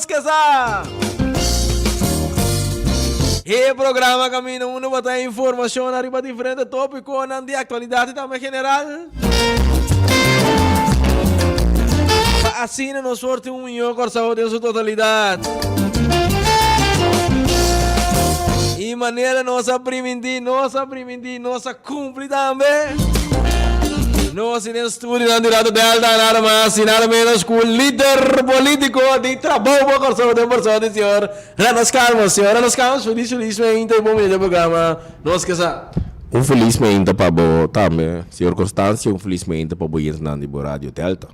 Nos Ke Sa! E programa kaminda unda bo ta informashon ariba diferente topikonan di aktualidat i tambe general. Pa asina nos por tin un mihó Kòrsou den su totalidat. I manera nos a primintí, nos a primintí, nos a kumpli tambe. Nos tin den studionan di Radio Delta nada mas i nada menos ku lider polítiko di Trabou pa Kòrsou den persona di señor Renas Calmos. Señor Renas Calmos, felis felis meinta i bon bini den programa Nos Ke Sa. Un felis meinta pa bo tambe, señor Constancio, un felis meinta pa bo yentenan di bo Radio Delta.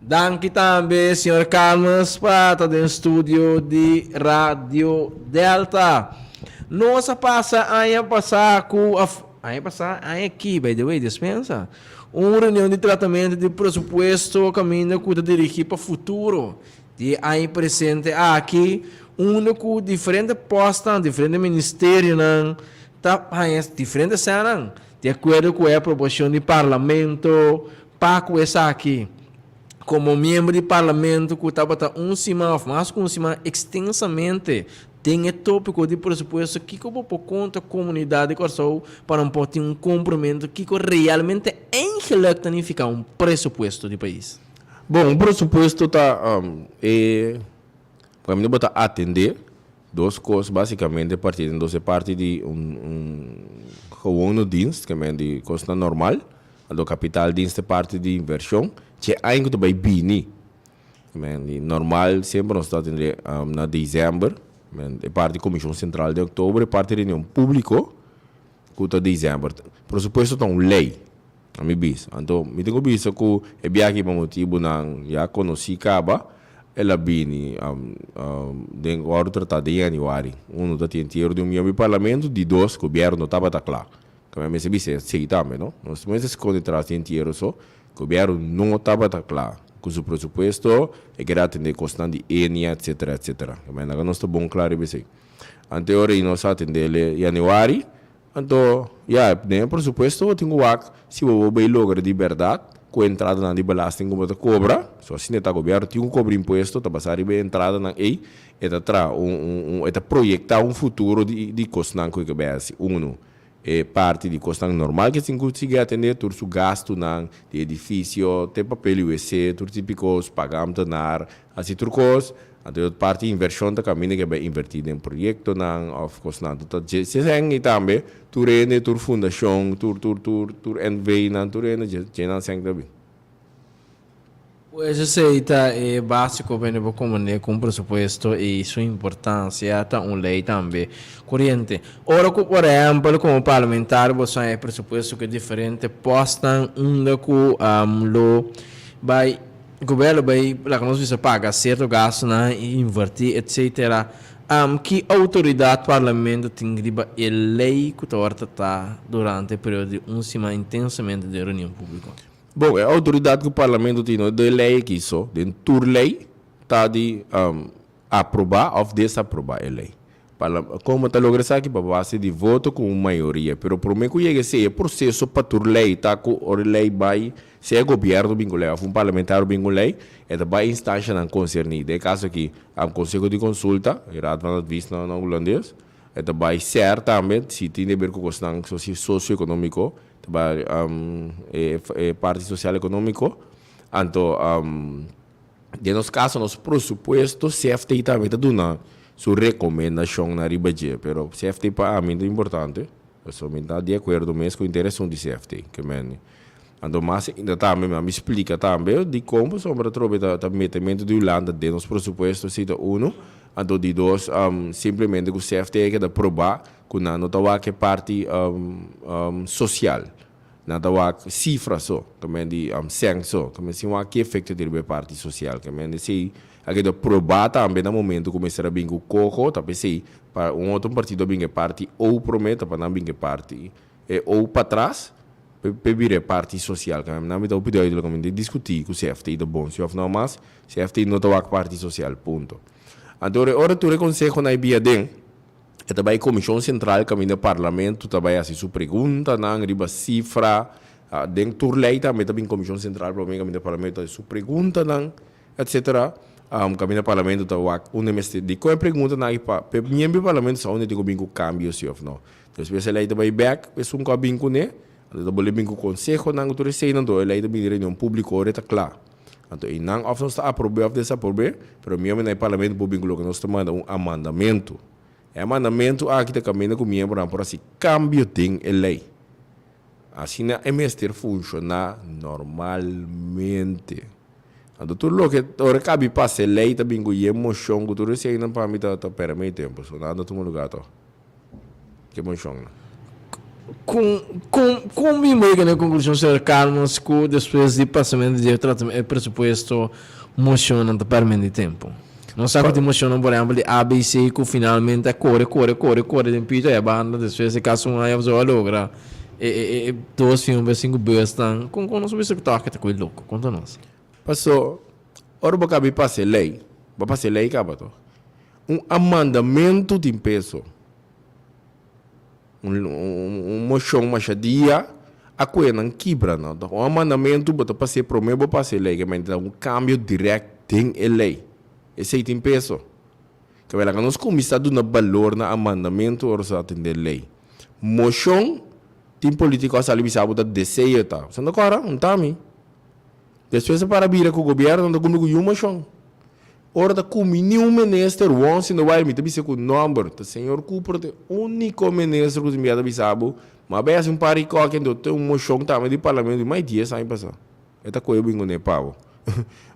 Danki tambe señor Calmes pa ta den studio di Radio Delta. Nos a pasa aña pasá ku of aña pasá, aña aki by the way, despensa, un reunion di tratamentu di presupuesto kaminda ku ta dirigí pa futuro di e aña presente aki, unda ku diferente pòstnan, diferente ministerionan ta haña diferente sènnan di akuerdo ku e aprobashon di parlamento. Pa ku esaki, komo miembro di Parlamento ku tabata un siman òf mas ku un siman ekstensamente den e tópiko di presupuesto, kiko bo por konta komunidat di Kòrsou pa nan por tin un kompromentu kiko realmente eigenlik ta nifiká un presupuesto di pais? Bon, un presupuesto ta e kaminda bo ta atendé dos kos básikamente partí den dos, e parti di un gewone dienst, ke men di kosnan normal, Anto kapital dins ta parti di invershon dje aña ku ta bai bini. Men di normal semper nos ta tende na desèmber, men e parti komishon sentral den oktober, e parti reunion públiko ku ta desèmber. Presupuesto ta un lei, ami bisa. Anto mi tin ku bisa ku e biaha aki pa motibunan ya konosí kaba el a bini den wòrdu tratá den yanüari. Uno ta tin entiero di un miembro di parlamento, di dos gobièrnu no tabata kla. Kamba mester bisa esei tambe, no? Nos mester skonde tras di entiero so. Gobierno no tabata kla ku su presupuesto, e keda atende kosnan di enia, etsetera, etsetera. Kamba naga nos ta bon kla riba esei. Anto e ora ei nos a atende el yanüari, anto ya, den e presupuesto bo tin ku wak si bo bo bay logra di bèrdat ku e entradanan di belasting ku bo ta kobra. So asina ta, gobierno tin ku kobra impuesto, ta basá riba e entradanan ei, e ta traha un, un, un, e ta proyektá un futuro di, di kosnan ku e ke bay hasi. Unu. E parti di kosnan normal ke tin ku sigui atendé, tur su gastunan di edifisio, te papel i wc, tur tipi kos, paga amtenar, hasi tur kos. Anto e otro parti invershon ta kaminda ke bai invertí den proyektonan òf kosnan. Anto ta dje sèn i tambe tur hende, tur fundashon, tur tur tur tur NV-nan, tur hende dje dje nan sèn ta bin. Pues esei ta e básiko pa hende por komprendé ku un presupuesto i su importansia ta un lei tambe koriente. Ora ku por ehèmpel komo parlamentario bo sa e presupuesto ku e diferente pòstnan unda ku lo bai gobièrnu lo bai laga nos bisa paga sierto gastunan i invertí etsetera ki outoridat parlamento tin riba e lei ku ta wòrdu tratá durante e periodo di un siman intensamente den reunion públiko? Bon, e outoridat ku parlamento tin no den lei aki so, den tur lei ta di aprobá òf desaprobá e lei. Parla komo ta logra esaki? Pa base di voto ku un mayoria. Pero promé ku yega esei e proseso pa tur lei ta ku ora e lei bai, sea e gobièrnu bin ku lei òf un parlamentario bin ku lei, e ta bai instanshanan konserní. Den e kaso aki, Konseho di Konsulta, e Raad van Advies na hulandes, e ta bai ser tambe si tin di aber ku kosnan sosioekonómiko. Ta bai e parti sosial ekonómiko. Anto den nos kaso nos presupuesto CFT tambe ta duna su rekomendashonnan riba dje. Pero CFT pa ami ta importante, pasobra mi ta di akuerdo mes ku interesun di CFT. Ke mende. Anto mas ainda tambe mi a mi splika tambe dikon pasobra atrobe ta metementu di Hulanda den nos presupuesto esei ta unu. Anto di dos simplemente ku CFT a keda probá Ku nan no ta wak e parti sosial. Nan ta wak sifra so, ta men di sèn so. Ta men sin wak ki efekto tin riba e parti sosial. Ta men esei a keda probá tambe na momento ku mester a bin ku koho, ta p'esei pa un otro partido a bin ku e parti O promé, ta pa nan bin ku e parti e O patras p'e bira e parti sosial. Ta men nan mi ta hopi duidelijk mi ta diskutí ku CFT ta bon si òf no, mas CFT no ta wak parti sosial, punto. Anto ora tur e konsehonan e bia den. E ta bai Komishon Sentral kaminda Parlamento ta bai hasi su preguntanan riba sifra. Den tur lei tambe ta bin Komishon Sentral prome kaminda Parlamento ta hasi su preguntanan, etsetera. Kaminda parlamento ta wak unda mester di kon e preguntanan aki pa p'e miembro di parlamento sa unda tin ku bin ku kambio si òf no. Despues e lei ta bai bèk esun ku a bin kuné, anto ta bolbe bin ku konsehonan ku tur eseinan, anto e lei ta bini reunion públiko ora e ta kla. Anto einan òf nos ta aprob'é òf desaprob'é, pero miembro na e parlamento por bin ku loke nos ta manda un amandamentu. E amandamentu aki ta kaminda ku miembronan por hasi kambio den e lei. Asina e mester funshoná normalmente. Anto tur loke ora kabi pasa e lei ta bin ku yen moshon ku tur eseinan pa mi ta ta pèrdè mi tempu. So nada ta tuma lugá tòg. Ke moshonnan. Kon kon kon mi yega na e konklushon señor Carlos ku despues di pasamentu di e tratamentu e presupuesto moshonnan ta pèrdè di tempu? Nos sa ku tin moshonnan por ehèmpel di ABC ku finalmente a kore kore kore kore den pito e banda despues di kasi un aña of so a logra e e e dos fiumbe sinku busnan. Kon kon nos bisa ku tòg ta koe loko? Konta nos. Paso ora bo kabi pasa e lei, bo a pasa e lei kaba tòg. Un amandamentu tin peso. Un un moshon masha dia a koe nan kibra no. Un amandamentu bo ta pas'é promé bo pasa e lei, ke mester ta un kambio dirèkt den e lei. Esei tin peso. Ke laga nos kuminsá duna balor na amandamentu ora nos ta atendé lei. Moshon tin polítiko a sali bisa bo ta deseo ta. Bo ta kòrda? Un ta mi. Despues a para bira ku gobièrnu nan ta kumpli ku yu moshon. Ora ta kumi niun minister once in a while mi ta bisa ku nòmber ta señor Cooper ta e úniko minister ku tin bia ta bisa bo ma bai hasi un par di kòke anto tin un moshon tambe di parlamento di mas di dies aña pasá e ta kohe bin kuné pa bo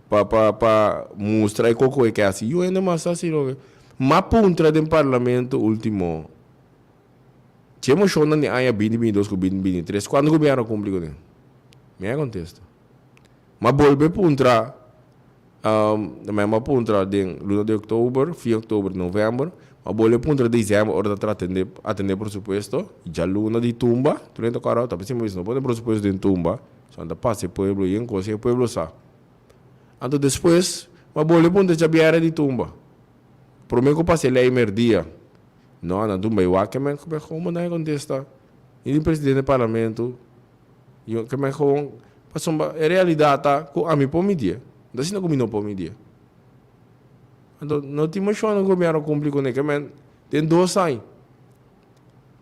pa pa pa mustra e koko e ke hasi yu hende mas ta hasi loke m'a puntra den parlamento último dje moshonnan di aña binti binti dos ku binti binti tres kuantu gobièrnu a kumpli kuné mi a kontesta m'a bolbe puntra. Mi a puntra den luna di oktober, fin oktober, november. Mi a bolbe puntra december ora ta atende atende presupuesto. Djaluna di tumba, tur hende ta kòrda, ta pensando no pone presupuesto den tumba, so nan ta pasa e pueblo yen kos i e pueblo sa. Anto despues mi a bolbe puntra djabièrnè di tumba, promé ku pasa e lei merdia. No, nan tumba i wak e men komo nan a kontesta? I di presidente di parlamento. Yo ke men gewoon, pasobra e realidat ta ku ami por midié. No ta asina ku mi no por midié. Anto no tin moshon ku gobièrnu a kumpli kuné, ke men den dos aña.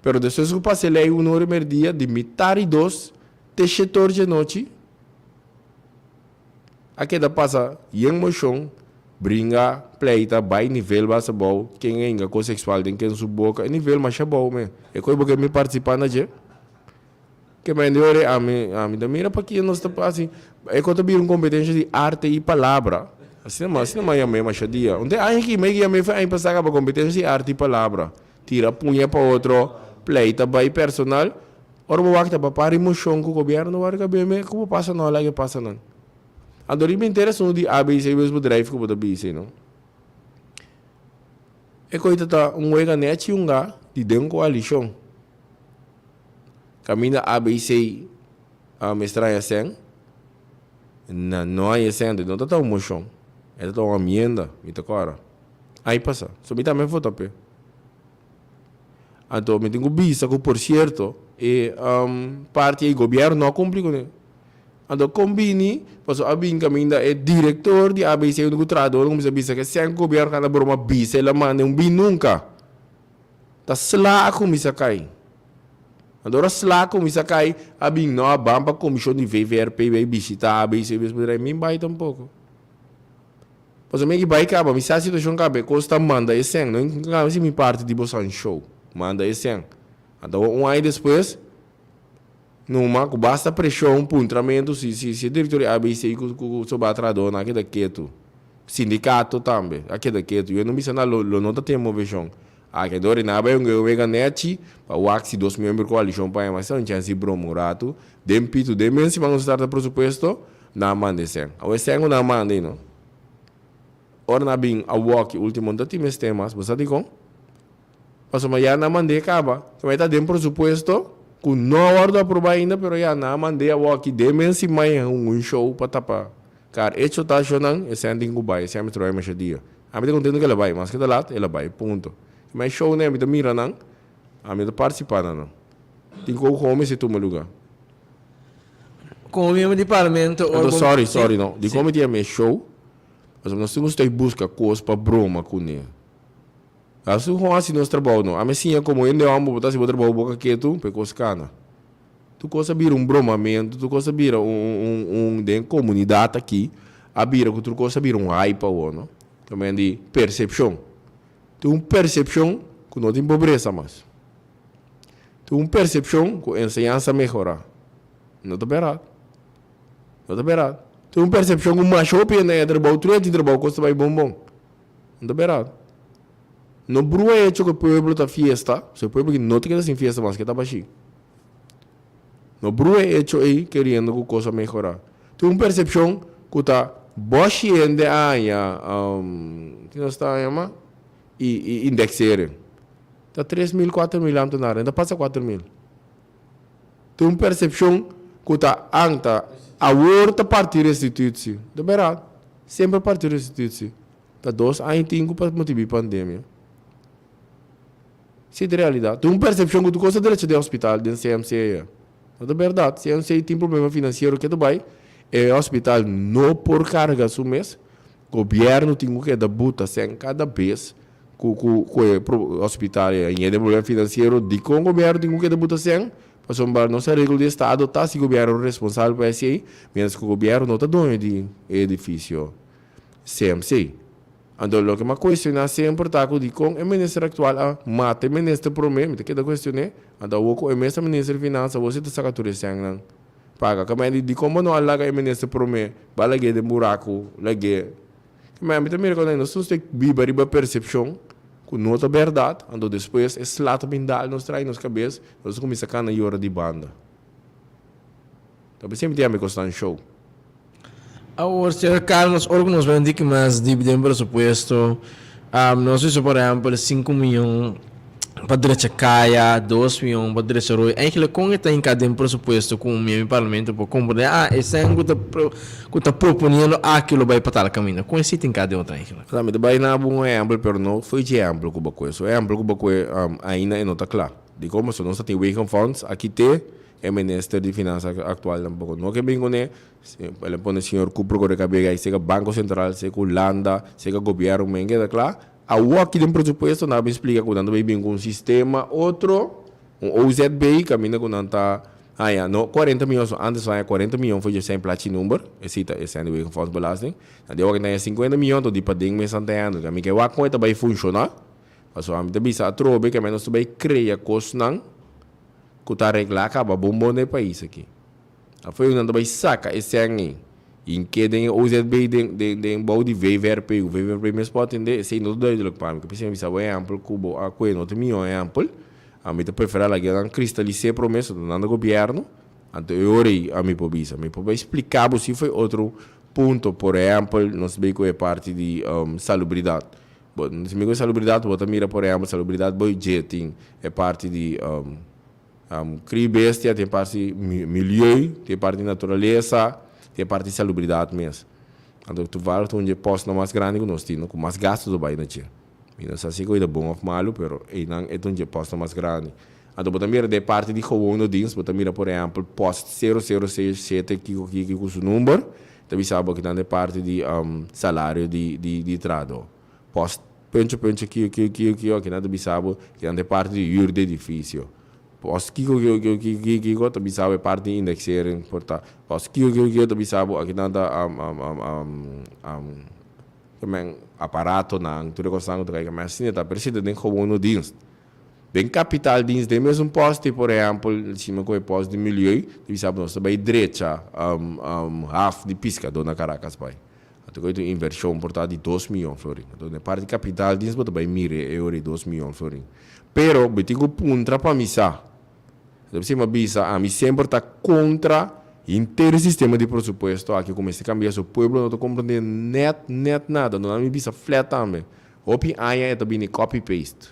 Pero despues ku pasa e lei un ora i merdia, di mitar i dos te shete or dje nochi, a keda pasa yen moshon, bringa, pleita, bai nivel bas abou, ken a hinga kos seksual den ken su boka, e nivel masha abou men. E koe bo ke mi partisipá na dje? Ke men di ora ami ami ta mira pakia nos ta hasi e ko ta bira un kompetensha di arte i palabra asina ma asina ma yam'é masha dia un te aña aki mi a yam'é aña pasá kaba kompetensha di arte i palabra tira puña pa otro pleita bai personal ora bo wak ta papá ri moshon ku gobièrnu wak riba me ku bo pasa no a laga e pasa nan anto riba henter asuntu di abc bes bedrijf ku bo ta bisa no e koe ta ta un wega nèchi hunga di den koalishon. Kaminda ABC a mester haña sèn, nan no haña sèn, no ta ta un moshon, e ta ta un amienda, mi ta kòrda. Ai pasa. So mi tambe vota p'e. Anto mi tin ku bisa ku por sierto e parti ei gobièrnu no a kumpli kuné. Anto kon bini, pasobra a bin kaminda e direktor di ABC huntu ku trahadornan kuminsá bisa ku e sèn ku gobièrnu kanda broma bisa el a manda un bin nunka. Ta sla a kuminsá kai. Anto ora sla a kuminsá kai, a bin no a ban pa komishon di VVRP bai bishitá ABC bes por mi bai tampoko. Pasobra mi aki bai kaba, mi sa situashon kaba, e kos ta manda e sèn, no kaba si mi parti di boso show, manda e sèn. Anto un aña despues, numa ku basta preshon, puntramentu, si si si e direktor di ABC ku ku soba trahadónan a keda ketu. Sindikato tambe a keda ketu. Yo no bisa na lo lo no ta tin moveshon. A ke dor na bai un wega nechi pa wak si dos miembro koalishon pa ema un chèns di broma un ratu. Den pitu den men siman nos tarta presupuesto nan a manda e sèn. Awe sèn ku nan a manda ei no. Ora nan a bin awoki ultimo no ta tin mester mas. Bo sa dikon? Pasobra ya nan a mand'é kaba. Kaba e ta den presupuesto ku no a wòrdu aprobá ainda pero ya nan a mand'é awoki den men siman un show pa tapa Kar echo ta shownan e sèn tin ku bai, e sèn mester bai masha dia. Ami ta kontentu ku el a bai, maske ta lat, el a bai, punto. Ma e shownan ami ta mira nan, ami no ta partisipá na nan. Tin ku oho mester tuma lugá. Komo miembro di parlamento ora bo. Sorry, sorry no. Dikon mi tin ami e show? Pasobra nos tin gusta buska kos pa broma kuné. Nos tin ku hasi nos trabou no. Ami siña komo hende hòmber bo ta hasi bo trabou boka ketu pa e kos kana. Tur kos a bira un bromamentu, tur kos a bira un un un den komunidat aki a bira ku tur kos a bira un hype awor no. Ta men di persepshon. Tin un persepshon ku no tin pobresa mas. Tin un persepshon ku enseñansa a mehorá. No ta bèrdat. No ta bèrdat. Tin un persepshon ku masha hopi hende a trabou, tur hende tin trabou, kos ta bai bon bon. No ta bèrdat. No brua e hecho ku e pueblo ta fiesta, pasobra e pueblo aki no ta keda sin fiesta mas ke ta bashí. No brua e hecho ei keriendo ku kos a mehorá. Tin un persepshon ku ta bòshi hende a haña, ki nos ta yama? I indexering. Ta 3000, 4000 ambtenaar, no ta pasa 4000. Tin un persepshon ku ta anta awor ta parti restitutie. Ta bèrdat, semper parti restitutie. Ta dos aña i tinku pa motibu di pandemia. Si ta realidat. Tin un persepshon ku tur kos ta drecha den hospital, den CMC ya. No ta bèrdat. CMC tin problema finansiero ke ta bai, e hospital no por karga su mes. Gobièrnu tin ku keda buta sèn kada bes ku ku ku e hospital e hende problema finansiero. Dikon gobièrnu tin ku keda buta sèn? Pasobra nos areglo di estado ta si gobièrnu responsabel pa esei, mientras ku gobièrnu no ta doño di e edifisio CMC. Anto loke mi a kuestioná semper ta ku dikon e minister aktual a mata e minister promé, mi ta keda kuestion'é, anto awor ku e mes ta minister di finansa awor si ta saka tur e sènnan. Paga. Ka mei di dikon bo no a laga e minister promé, bo a lag'é den buraku, lag'é. Ka mei ami ta mira ku nos tur ta biba riba persepshon ku no ta bèrdat, anto despues e sla ta bin dal nos trai nos kabes, nos ta kuminsá kana yora di banda. Ta por semper tin ami kosnan show. Awor, señor Carlos, ora ku nos bai un tiki mas dip den presupuesto, nos bisa por ehempel sinku miyon pa drecha kaya, dos miyon pa drecha rooi. Eigenlijk kon e ta hinká den presupuesto ku un miembro di parlamento por komprendé, ah, esei ku ta ku ta proponiendo aki lo bai pa tal kaminda. Kon esei ta hinká den otro eigenlijk? Mi ta bai na bo un ehempel, pero no foi dje ehempel ku bo koe. So ehempel ku bo koe ainda e no ta kla. Dikon? Pasobra nos ta tin wegenfonds aki te e minister di finansa aktual tampoko no ke bin kuné. El a pone señor Cooper kore kabega ei seka Banko Sentral, seka Hulanda, seka gobièrnu men keda kla. Awoki den presupuesto nan a bin splika ku nan ta bay bin ku un sistema otro, un OZB, kaminda ku nan ta haña no kuarenta miyon so antes haña kuarenta miyon for dje sèn plachi number, esei ta e sèn di Wegenfondsbelasting. Nan di awoki nan haña sinkuenta miyon to di paden mes nan ta handle. Mi ke wak kon e ta bay funshoná, pasobra mi ta bisa atrobe ke nos ta bay krea kosnan ku ta reglá kaba bon bon den e pais aki. Afo nan ta bai saka e sèn ei i ke den e OZB den den den bou di VVRP ku VVRP mes por atendé esei no ta duidelijk pa mi p'esei mi bisa bo ehèmpel ku bo a kohe no ta mihó ehèmpel ami ta preferá laga nan kristalis'é promé so ta nan ta gobièrnu anto e ora ei ami por bisa mi por bai splika bo si fo'i otro punto por ehèmpel nos bai ku e parti di salubridat bo si mi ku salubridat bo ta mira por ehèmpel salubridat bo dje tin e parti di Cria bestia tin parti milieu, tin parti naturalesa, tin parti salubridat mes. Anto toevallig ta un dje postnan mas grandi ku nos tin, no? Ku mas gastu ta bai na dje. Mi no sa si ku ei ta bon òf malu, pero einan e ta un dje postnan mas grandi. Anto bo ta mira den e parti di gewone dienst, bo ta mira por ehèmpel post sero sero seis shete kiko kiko ku su number, ta bisa bo kinan ta e parti di salario di di trahadó. Post Puncho puncho kio kio kio kio aki nan ta bisa bo ki nan ta e parti di huur di edifisio. Post kiko kio kio kiko kiko kiko ta bisa bo e parti di indexering por ta. Post kiko kio kio ta bisa bo aki nan ta men aparatonan tur e kosnan ku ta kai men asina ta pero si ta den gewone dienst. Den kapitaaldienst den mesun post por ehempel si mi kohe post di milieu ta bisa bo nos ta bai drecha haf di piskadó na Caracas bai. Anto ku e ta un invershon por ta di dos miyon florin. Anto den parti kapital dins bo ta bai mira e ora di dos miyon florin. Pero bo tin ku puntra pa mi sa. Anto p'esei mi a bisa ami semper ta kontra henter e sistema di presupuesto aki ku mester kambia so pueblo no ta komprende nèt nèt nada. No nan mi bisa flèt tambe. Hopi aña e ta bini copy paste.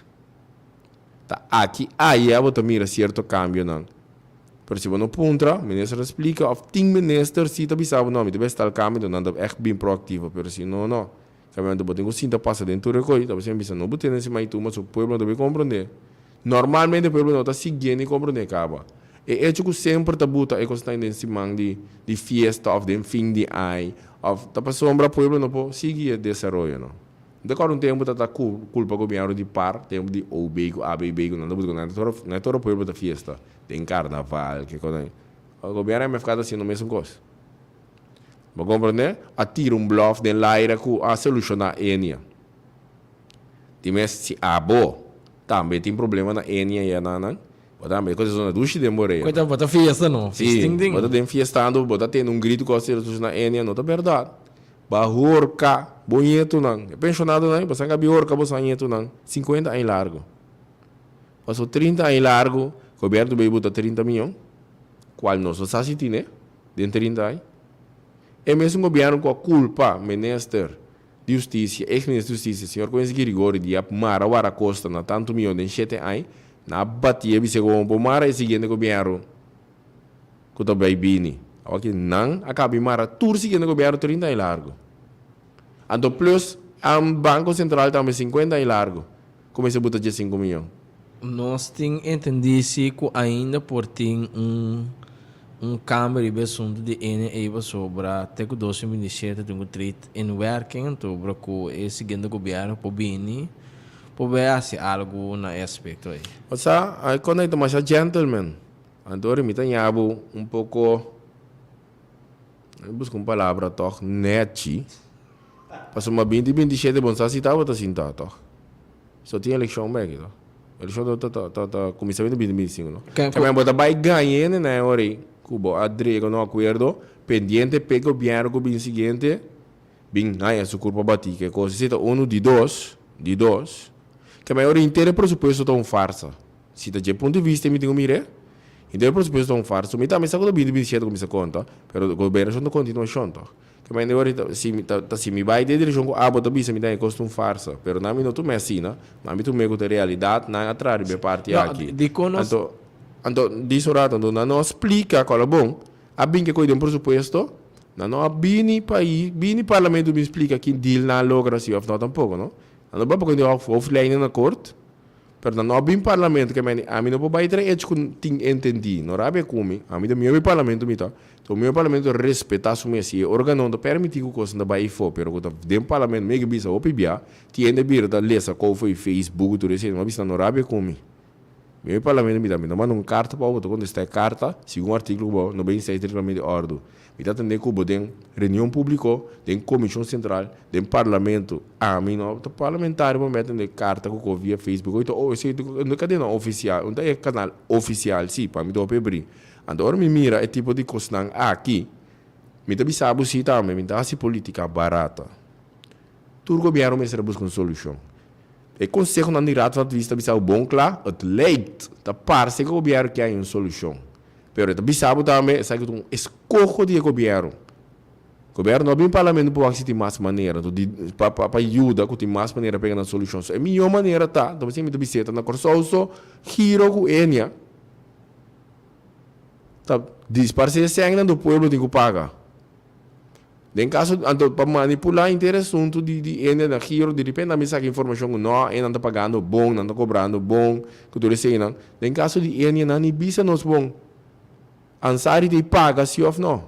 Ta aki aya bo ta mira sierto kambionan. Pero si bo no puntra, minister ta splika of tin minister si ta bisa bo no, mi ta bes tal kambio, enton nan ta ègt bin proaktivo, pero si no, no. Kambio bo tin ku sinta pasa den tur e koi, ta bisa mi bisa no bo tene si mai tuma, so pueblo no ta bin komprondé. Normalmente pueblo no ta siguié ni komprondé kaba. E echo ku semper ta buta e kosnan den siman di di fiesta òf den fin di ai òf ta pasobra pueblo no por sigui e desaroyo no. Mi ta kòrda un tempu ta ta kulpa gobièrnu di par, tempu di OB ku ABB ku nan ta buta ku nan ta nan e toro pueblo ta fiesta den karnaval ke kos nan. Gobièrnu MFK ta hasiendo mesun kos. Bo komprendé? A tira un blòf den laira ku a solushoná Enia. Di mes si abo tambe tin problema na Enia i anan, bo tambe kos esona dushi den bo rea. Koe ta bo ta fiesta no? Si, Fisting den. bo ta den fiestando, bo ta tende un gritu ku a solushoná Enia, no ta bèrdat. Bo a horka bo ñetunan. E penshonadonan, bo sa ka bi horka bo sa ñetunan 50 aña largu. Paso 30 aña largu, gobièrnu bay buta 30 miyon, kual nos no sa si tine den 30 aña. E mesun gobièrnu ku a kulpa minister di Hustisia, ex minister di Hustisia, señor Quincy Girigory di a mara Waracosta na tantu miyon den shete aña, nan a bati e bis'é ku bo mara e siguiente gobièrnu ku ta bay bini. Awor nan a kaba di mara tur siguiente gobièrnu 30 aña largu. Anto plus Banko Sentral tambe 50 aña largu ku mester buta 15 miyon. Nos tin entendí si ku ainda por tin un un kambio riba e asuntu di NA pasobra te ku 2027 tin ku treat in werking anto obra ku e siguiente gobièrnu por bini por bay hasi algu na e aspekto ei. Osea, a e kònde ta masha gentleman. Anto ora mi ta ñabu un poko, mi buska un palabra tòg, nèchi. Pasobra binti 27 bon sa si tabata sintá tòg. So tin elekshon bek to. Elekshon ta ta ta ta kuminsá binti 2025 no. Kèmen bo ta bai gaña hende na e ora ei ku bo a drega un akuerdo pendiente p'e gobièrnu ku bin siguiente bin haña su kurpa batí ke kos. Esei ta unu di dos, di dos. Kèmen e ora henter e presupuesto ta un farsa. Si ta dje punto di vista mi tin ku mir'é, henter e presupuesto ta un farsa. Mi tambe sa ku ta 2027 kuminsá konta, pero gobernashon ta kontinuashon tòg. Ke mende ora ta si mi ta si mi bai den direkshon ku abo ta bisa mi ta e kos ta un farsa, pero nan mi no tuma e asina, nan mi tuma e ku ta realidat, nan a traha riba e parti No, aki. dikon nos. Anto, anto di su rato anto nan no a splika kòl a bon, a bin ke koe den presupuesto, nan no a bini pais, bini parlamento bin splika kin deal nan a logra si òf no tampoko no. Nan no bai poko den hoofdlijnen akkoord. Pero nan no a bin parlamento ke meni ami no por bai trae echo ku tin entendí. No rabia ku mi, ami ta miembro di parlamento mi ta. Ta un miembro di parlamento respetá su mes. Si e organo no ta permití ku kosnan ta bai afó, pero ku ta den parlamento mi a bisa hopi bia, tin hende bira ta lesa kou for Facebook tur esei. Mi a bisa nan no rabia ku mi. Miembro di parlamento mi ta, mi ta manda un karta pa bo, bo ta kontestá e karta segun artíkulo ku bo 96 di reglamento di òrdu. Mi ta tende ku bo den reunion públiko, den komishon sentral, den parlamento. Ami no ta parlamentario pa mi a tende karta ku ko via Facebook. Oita oh esei ta un kadena ofisial, un ta e kanal ofisial si, pa mi ta hopi abrí. Anto ora mi mira e tipo di kosnan aki, mi ta bisa bo si tambe, mi ta hasi polítika barata. Tur gobièrnu mester a buska un solushon. E konsehonan di Raad van Advies ta bisa bo bon kla, het lijkt, ta parse ku gobièrnu ke haña un solushon. Pero e ta bisa bo tambe esaki ta un eskoho di e gobièrnu. Gobièrnu no a bin parlamento pa wak si tin mas manera, anto di pa pa pa yuda ku tin mas manera pa yega na solushon. So e mihó manera ta, ta mi ta bis'é ta na Kòrsou so giro ku Enia ta disparsé e sènnan do pueblo tin ku paga. Den kaso, anto pa manipulá henter e asuntu di di hende na giro, di repente nan bin saka informashon ku no, e nan ta pagando bon, nan ta kobrando bon, ku tur eseinan. Den kaso di Enia nan ni bisa nos bon. Ansari ta e paga si òf no?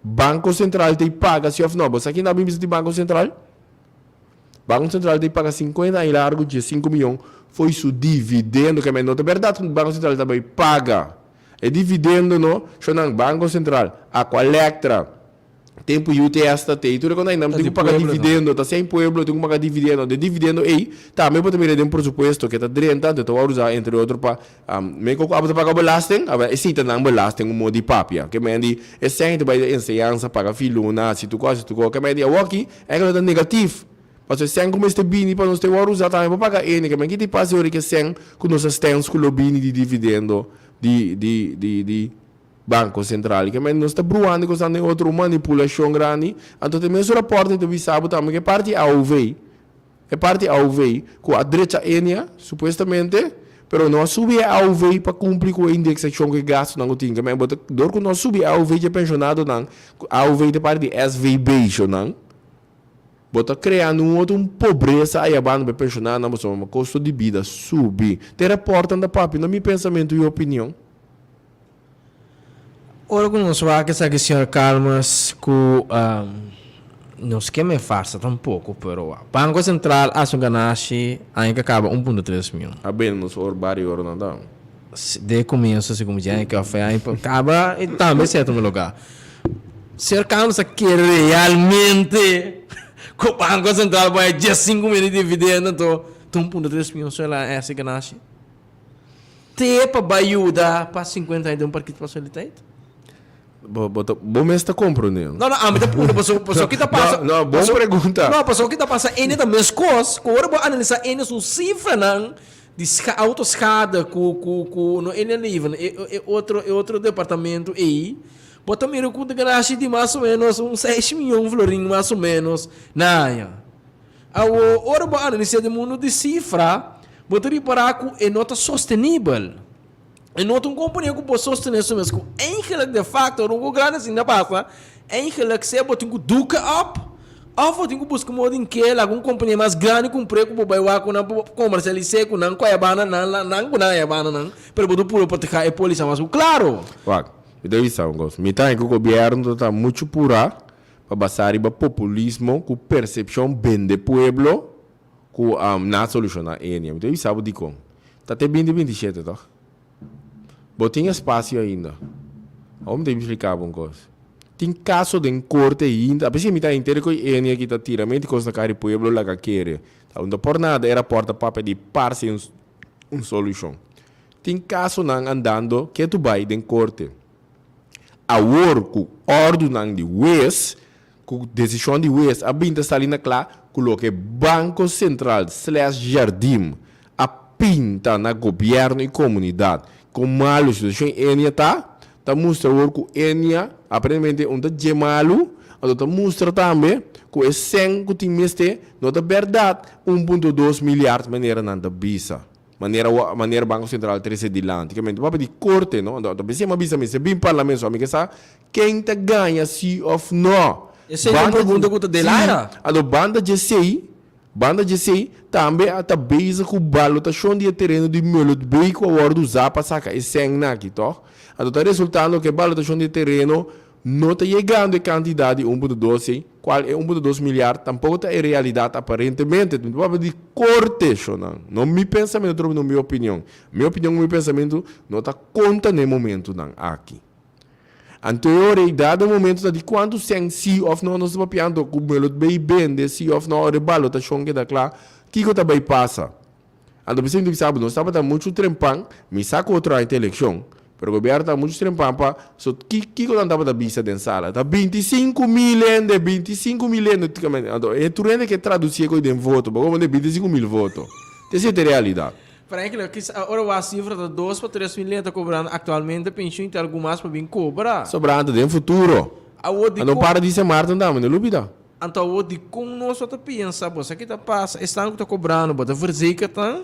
Banko Sentral ta e paga si òf no? Bo sa kin ta bin bisa di Banko Sentral? Banko Sentral ta e paga 50 aña largu 15 miyon fo'i su dividendo, keme no ta bèrdat ku Banko Sentral ta bai paga e dividendo no, shonnan Banko Sentral, Aqualectra, Tempu UTS ta tei, tur e konta nan tin ku paga dividendo, ta sen pueblo tin ku paga dividendo. De dividendo ei tambe bo ta mira den presupuesto ke ta drenta, anto ta wòrdu usá entre otro pa men ku abo ta paga belasting, aba esei ta nan belasting un modo di papia. Ke men di e sèn ta bai den enseñansa, paga filuna, hasi tur kos, hasi tur kos. Ke men di awoki èkla ta negatif, pasobra e sèn ku mester bini pa nos ta wòrdu usá tambe pa paga ene. Ke men ki ta pasa ora ke sèn ku nos a stèns ku lo bini di dividendo di di di di. Banco Central. Ke men nos ta bruhando kosnan den otro un manipulashon grandi. Anto te mesun raport ei ta bisa bo tambe ke parti AOV, e parti AOV ku a drecha Enia supuestamente, pero no a subi e AOV pa kumpli ku e indeksashon ku e gastunan ku tin. Ke men bo ta dor ku no a subi e AOV dje penshonadonan, ku AOV ta parti di SVB shonan, bo ta kreando un otro un pobresa ayabando pa e penshonadonan pasobra kosto di bida subi. Te raportnan ta papia, no mi pensamentu i opinion. Ora ku nos wak esaki señor Calmes ku nos ke me farsa tampoko pero wak Banko Sentral a haci un ganashi aña ku a kaba 1.3 mion. A bende nos or bari oro nan ta. De komienso si komo dje aña ku a fue aña kaba i tambe esei a tuma lugar. Señor Calmes a kere realmente ku Banko Sentral por haya 15 mion di dividendo anto ta 1.3 mion so el a haci ganashi? Te pa bai yuda pa 50 aña den un parkit pa soliteit? Bo, bo, ta, bo mes ta komprondé. No, no, ami ta puntra paso, paso ki ta pasa. No, no, bon paso, pregunta. No, paso ki ta pasa ene ta meskos, ku ora bo analisá ene su sifranan di scha, autoschade ku, ku, ku no ene leven, e, e otro, e otro departamento ei, bo ta mira ku ta ganashi di mas o menos un seis mion florin mas o menos na aña. Awor, ora bo analisá den mundu di sifra, bo ta ripará ku e no ta sostenibel. E no ta un kompania ku por sostené su mes, ku eigenlik de fakto, ora un kos grandi asina pasa, eigenlik sea bo tin ku duke op, òf bo tin ku buska modo den ke laga un kompania mas grandi kumpr'é ku bo bai wak ku nan pa komersialis'é ku nan ku a yabana nan, nan ku nan a yabana nan, pero bo ta puru protehá e polisa mas ku klaro. Wak, mi ta bisa un kos, mi ta haña ku gobièrnu ta muchu purá pa basá riba populismo ku persepshon bende pueblo ku na solushoná enia. Mi ta bisa bo dikon. Ta te binti 27 tòg? Bo tin espasio ainda. Awor mi ta expliká bo un kos. Tin kaso den korte ainda. Apesar mi ta henter ku e enia ki ta tira menti kos na kara di pueblo laga kere. Ta un ta por nada e rapòrt ta papia di parse un solushon. Tin kasonan andando ketu bai den korte. Awor ku òrdunan di wes, ku desishon di wes a bin ta sali na kla ku loke Banko Sentral slash Jardim a pinta na gobièrnu i komunidat kon malu situashon Enia ta, ta mustra awor ku Enia aparentemente un ta dje malu, anto ta mustra tambe ku e sèn ku tin mester no ta bèrdat 1.2 milyard manera nan ta bisa. Manera manera Banco Central trece dilanti. Ke men papia di corte no. Anto pesey mi a bisa mester bin parlamento so mi ke sa ken ta gaña si of no. Esey ta un pregunta cu ta del aira. Si. Anto banda dje esey, banda dje esey tambe a ta bezig cu balotacion di e tereno di Mulletbeek cu a wordo usa pa saca e sengnan aki toch. Anto ta resultando cu e balotacion di e tereno no ta yegando e cantidad di 1.2 ei. Cual e 1.2 milyard tampoco ta e realidad aparentemente. Mi ta papia di corte, shonan. No mi pensamento trobe no mi opinion. Mi opinion cu mi pensamento no ta conta n'e momentonan aki. Anto e ora ei dado e momento ta di cuanto cen si of no nos ta papiando cu me lo bay bende si of no ora e balotacion keda cla, kico ta bay pasa? Anto mi sinti bisa bo nos tabata muchu trempan, mi sa ku otro aña ta elekshon, pero gobierno tabata muchu trempan pa so ki kiko nan tabata bisa den sala? Ta 25.000 hende, 25.000 hende, anto e tur hende ke tradusi e kos den voto, bo komo 25.000 voto, ta esei ta e realidat. Frankly, kisa ora wak sifra ta 2 pa 3.000 hende ta kobrando aktualmente penshun i tin algun mas pa bin kobra. Sobrando den futuro. Awor di Anto para di Sint Maarten tambe, no lubida. Anto awor dikon nos no ta pensa, bo sa ki ta pasa, esnan ku ta kobrando bo ta verzekerd nan,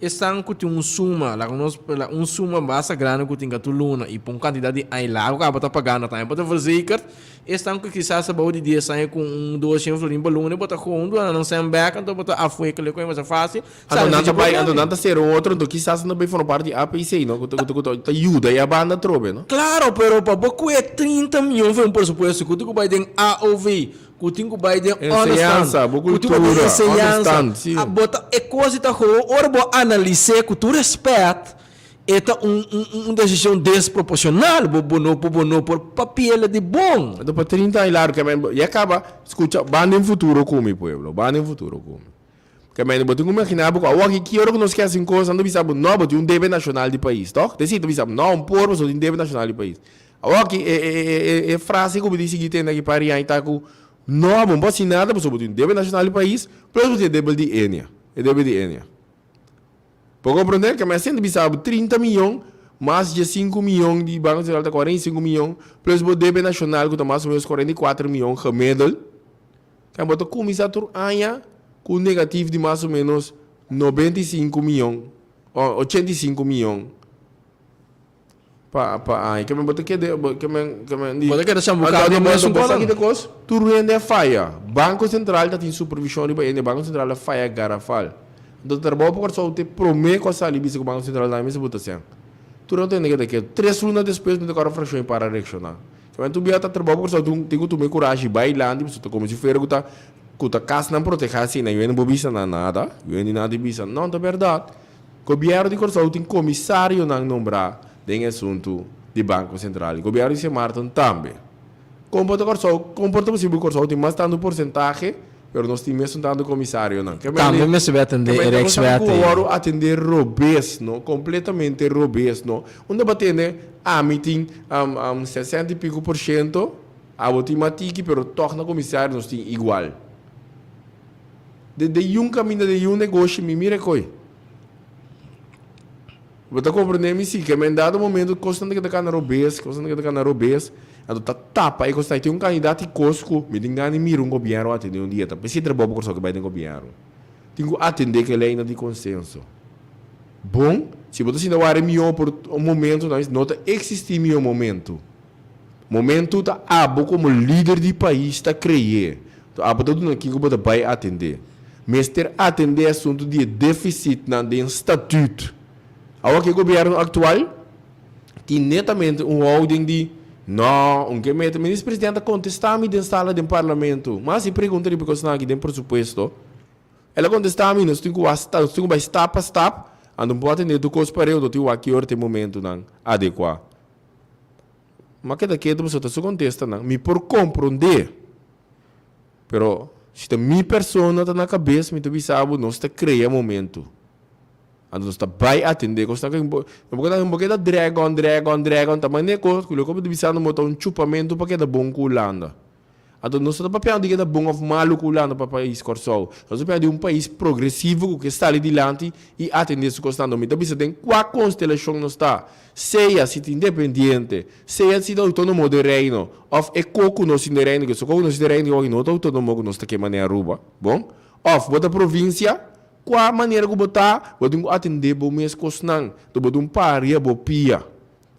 esnan ku tin un suma, laga nos un suma basta grandi ku tin katu luna i pa un kantidat di aña largu kaba bo ta pagando tambe bo ta verzekerd, esnan ku kisas ta bou di dies aña ku un 200 florin pa luna bo ta gewoon duna nan sèn bèk anto bo ta afwikkel ku e fásil. Anto nan ta bai, anto nan ta sera un otro, anto kisas nan ta bai forma parti di APC, no? Ku ta, ku ta, ta yuda e banda atrobe, no? Claro, pero pa bo kue 30 mion for un presupuesto ku tin ku bai den AOV, ku tin ku bai den onderstand, Enseñansa, bo ku tin ku bai den kultura, enseñansa, onderstand, si. a bo ta e kos di ta gewoon ora bo analis'é ku tur respèt e ta un un un desishon desproporshonal, bo bo no bo no por papi'el di bon. Anto pa 30 aña largu, ya kaba, skucha, ban den futuro ku mi pueblo, ban den futuro ku mi. Kemende bo tin ku imaginá bo ku awor aki ki ora ku nos ke hasi un kos nan ta bisa bo no bo tin un debe nashonal di pais tòg? Ta esei ta bisa bo no un por pasobra tin debe nashonal di pais. Awor aki e e e e e frase ku bo tin sigui tende aki pa riaña ta ku no bo no por hasi nada pasobra bo tin un debe nashonal di pais plus bo tin e debe di Enia e debe di Enia. Bo komprondé? Kemende asina ta bisa bo 30 miyon mas 15 miyon di Banko Sentral ta 45 miyon plus bo debe nashonal ku ta mas o menos 44 miyon gemiddeld. Kaya bo ta kuminsá tur aña ku un negatif di mas o ménos 95 mion o 85 mion pa pa aña. Keme bo ta keda keme keme di Bo ta keda chambuká den mesun Bo sa konan. kita kos? Tur hende a faya. Banko Sentral ta tin supervishon riba hende. Banko Sentral a faya garafal. Anto trabou pa Kòrsou te promé ku a sali bisa ku Banko Sentral tambe mester buta sèn. Tur nan tende keda ketu. Tres luna despues mi ta kòrda frakshon i para reakshoná. Kimen tur bia ta trabou pa Kòrsou tin ku tuma e kurashi bai lanti pasobra ta komo si fuera ku ta ku ta kasnan protehá asina. Yu hende no por bisa nan nada. Yu hende nada di bisa. No, ta bèrdat. Gobièrnu di Kòrsou tin komisarionan nombrá den e asuntu di Banko Sentral. I gobièrnu di Sint Maarten tambe. Kon por ta Kòrsou, kon por ta posibel ku Kòrsou tin mas tantu porsentahe, pero nos tin mesun tantu komisarionan? Ke Tambe mester bai atendé e Rijkswet ei. Ku wòrdu atendé robes, no? Kompletamente robes, no? Unda bo a tende, ami tin sesenta i piku por shento, abo tin mas tiki, pero tòg na komisario nos tin igual. Den yun kaminda, den yun negoshi mi mira koe. Bo ta comprende mi? Si, keme en dado momento cosnan ta keda cana robes, cosnan ta keda cana robes, anto ta tapa e cosnan. Tin un cantidad di cos cu mi tin gana di mira un gobierno atende un dia. Ta p'esei trabou pa Corsou ke bai den gobierno. Tin cu atende cu e leynan di consenso. Bon, si bo ta sinta wak e mihó por un momento, no ta existi mihó momento. Momento ta abo como lider di pais ta creye. To abo ta duna kico bo ta bay atende. Mester atende asunto di e deficitnan den statuut. Awor ke gobierno actual tin netamente un houding di no, un ke mete. Minister president a contesta mi den sala den parlamento. Mas e pregunta riba e cosnan aki den presupuesto. El a contesta mi, nos tin cu wak, nos tin cu bay stap pa stap, anto bo atende tur cos pareu, no tin wak ki ora ta e momentonan adecua. Ma keda ketu pasobra ta su contestanan. Mi por comprende. Pero si ta mi persona ta na cabes mi ta bisa bo nos ta crea momento. Anto nos ta bay atende cosnan cu bo no por keda drag on drag on drag on ta mane cos cu loke bo ta bisando bo ta un chupamento pa keda bon cu Hulanda. Anto nos no ta papiando di keda bon of malu ku Hulanda pa pais Kòrsou. Nos ta papiando di un pais progresivo ku ke sali dilanti i atendé su kosnan. Mi ta bisa den kua konstelashon nos ta, sea si ta independiente, sea si ta outónomo den Reino, òf e ko ku nos tin den Reino, ke so ko ku nos tin den Reino awor no ta outónomo ku nos ta ke manera Aruba, bon? Òf bo ta provinsia, kua manera ku bo ta, bo tin ku atendé bo mes kosnan. Anto bo ta un paria bo pia.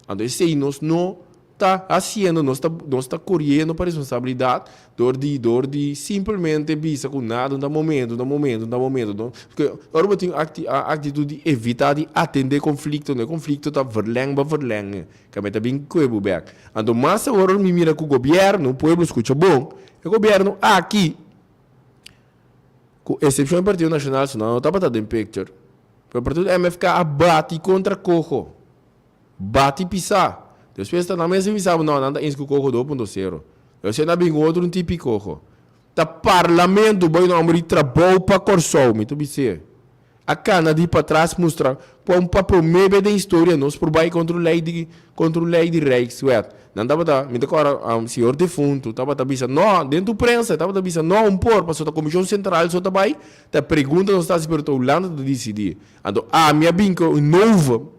Anto esei nos no ta haciendo, nos ta nos ta coriendo pa responsabilidad door di door di simplemente bisa cu nada no ta momento, no ta momento, no ta momento, no. Porque ora bo tin acti actitud di evita di atende conflicto, no e conflicto ta verleng pa verleng, cambia ta bin cue bo bek. Anto mas awor ora mi mira cu gobierno, pueblo scucha bon, e gobierno aki, cu excepcion di Partido Nacional, su nan no tabata den picture, pero partido MFK a bati contra coho. Bati pisá. Despues ta nan mes a bisa bo, no, nan ta eens ku Coho do punto sero. Despues nan a bin ku otro un tipi Coho. Ta parlamento bai un homber di trabou pa Kòrsou, mi ta bis'é. A kana di patras mustra kon pa promé bes den historia nos por bai kontra un lei di kontra un lei di Rijkswet. Nan tabata, mi ta kòrda señor defuntu tabata bisa no, den tur prensa e tabata bisa no un por pasobra ta Komishon Sentral so ta bai, ta pregunta nos ta hasi pero ta Hulanda ta disidí. Anto ami a bin ku un novo.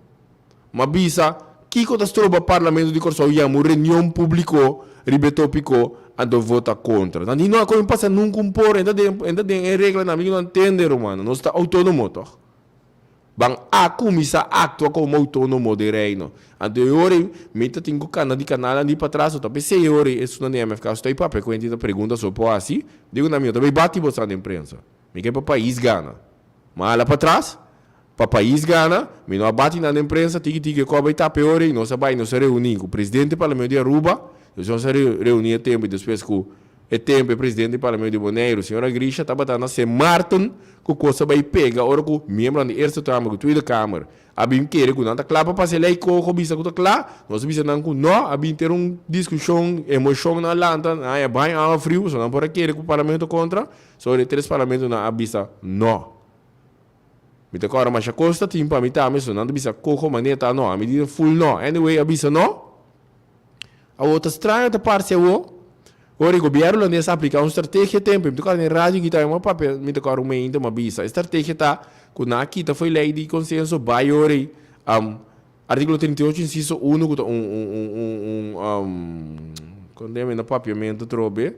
M'a bisa, Kiko ta stroba Parlamento di Kòrsou yama un reunion públiko riba e tópiko anto vota kontra? Nan di, No, koe no pasa nunka un por, e ta den, e ta den e reglanan, mi no a ntende, rumannan, nos ta outónomo tòg. Ban a kuminsá aktua komo outónomo den Reino. Anto e ora ei, mi ta tin ku kana di kanalnan di patras, no ta p'esei e ora ei esunnan di MFK stoi papia ku hende ta pregunta so por hasi, digo nan mi no ta bai bati bosan den prensa. Mi ke pa pais gana. M'a hala patras, Pa pais gana, mi no a bati nan den prensa, tiki tiki e koba i tape ora i nos a bai nos a reuni ku presidente di parlamento di Aruba, nos a reuni e tempo i despues ku e tempo e presidente di parlamento di Boneiru, señora Grisha, tabata na Sint Maarten ku kos a bai pega ora ku miembronan di Eerste Kamer ku Tweede Kamer a bin kere ku nan ta kla pa pasa e lei koho bisa ku ta kla, nos a bisa nan ku no, a bin ter un diskushon, emoshon nan a lanta, nan a haña baño awa friu pasobra nan por a kere ku parlamento kontra, so e tres parlamentonan a bisa no. Mi ta kòrda masha kos ta tin pa mi tambe so nan ta bisa koho manera ta no ami di full no anyway a bisa no awo ta straño ta parse awo ora e gobierno hulandes a aplica un strategia tempo mi ta kòrda den radio aki tambe mi a papia mi ta kòrda un meinta mi a bisa e strategia ta ku nan a kita for e ley di consenso bai ora ei articulo 38 inciso uno ku ta un un un un un kon ta yama na papiamento atrobe.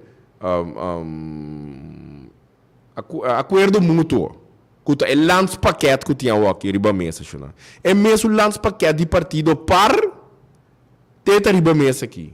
Akuerdo mutuo, ku ta e landspakket ku tin awoki riba mesa shona. E mesun landspakket di partido par te ta riba mesa aki.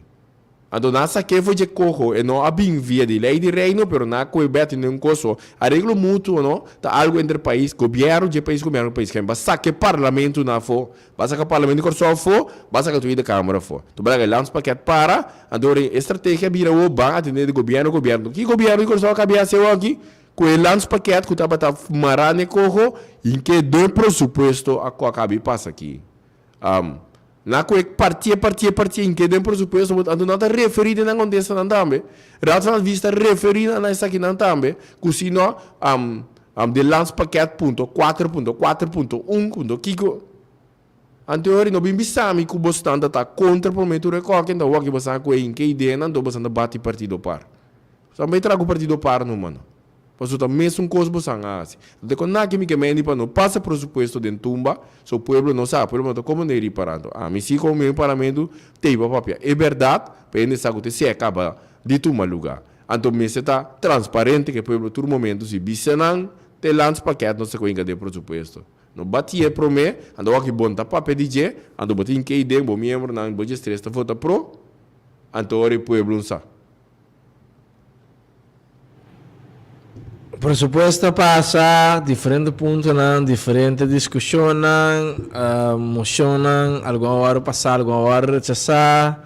Anto nan a sak'é for dje koho, e no a bin via di lei di Reino, pero nan a kohe bèt den un koso. Areglo mutuo no ta algu entre pais, gobièrnu dje pais, gobièrnu di pais. Ba saka e parlamentonan afó, ba saka parlamento di Kòrsou afó, ba saka Tweede Kamer afó. Anto ba laga e landspakket para, anto ora e strategia a bira awor ban atendé di gobièrnu gobièrnu. Ki gobièrnu di Kòrsou a kabia hasi awor aki? Ku e landspakket ku tabata mará n'e koho, hink'é den presupuesto a ku a kabi pasa aki. Na ku e partié, partié, partié in ke den presupuesto bo anto nan ta referí den nan kontestanan tambe. Raad van Advies ta referí na esakinan tambe ku si no den landspakket punto kuater punto kuater punto un punto kiko. Anto e ora no bin bisa mi ku bosnan ta ta kontra promé tur e kòke anto awor ki bosan a kohe in ke ideanan anto bosan ta bati partido par. Bosan bai traha ku partido par numa no. Pasobra ta mesun kos bosan a hasi. Anto kon naki mi ke mendi pa no pasa presupuesto den tumba, so pueblo no sa, pueblo no ta komo ne ripara. Anto ami si komo miembro di parlamento tei pa papia e bèrdat pa hende sa ku ta esei a kaba di tuma luga. Anto mester ta transparente ku e pueblo tur momento si bisa nan te landspakket nos ta koinka den presupuesto. No batié promé, anto wak bon ta papia di dje, anto bo tin kei den bo miembronan bo djestres ta vota pro, anto ora e pueblo un sa. Por supuesto a pasa diferente puntonan, diferente discusionnan, mocionnan, algun a wòrdu pasa, algun a wòrdu rechasá.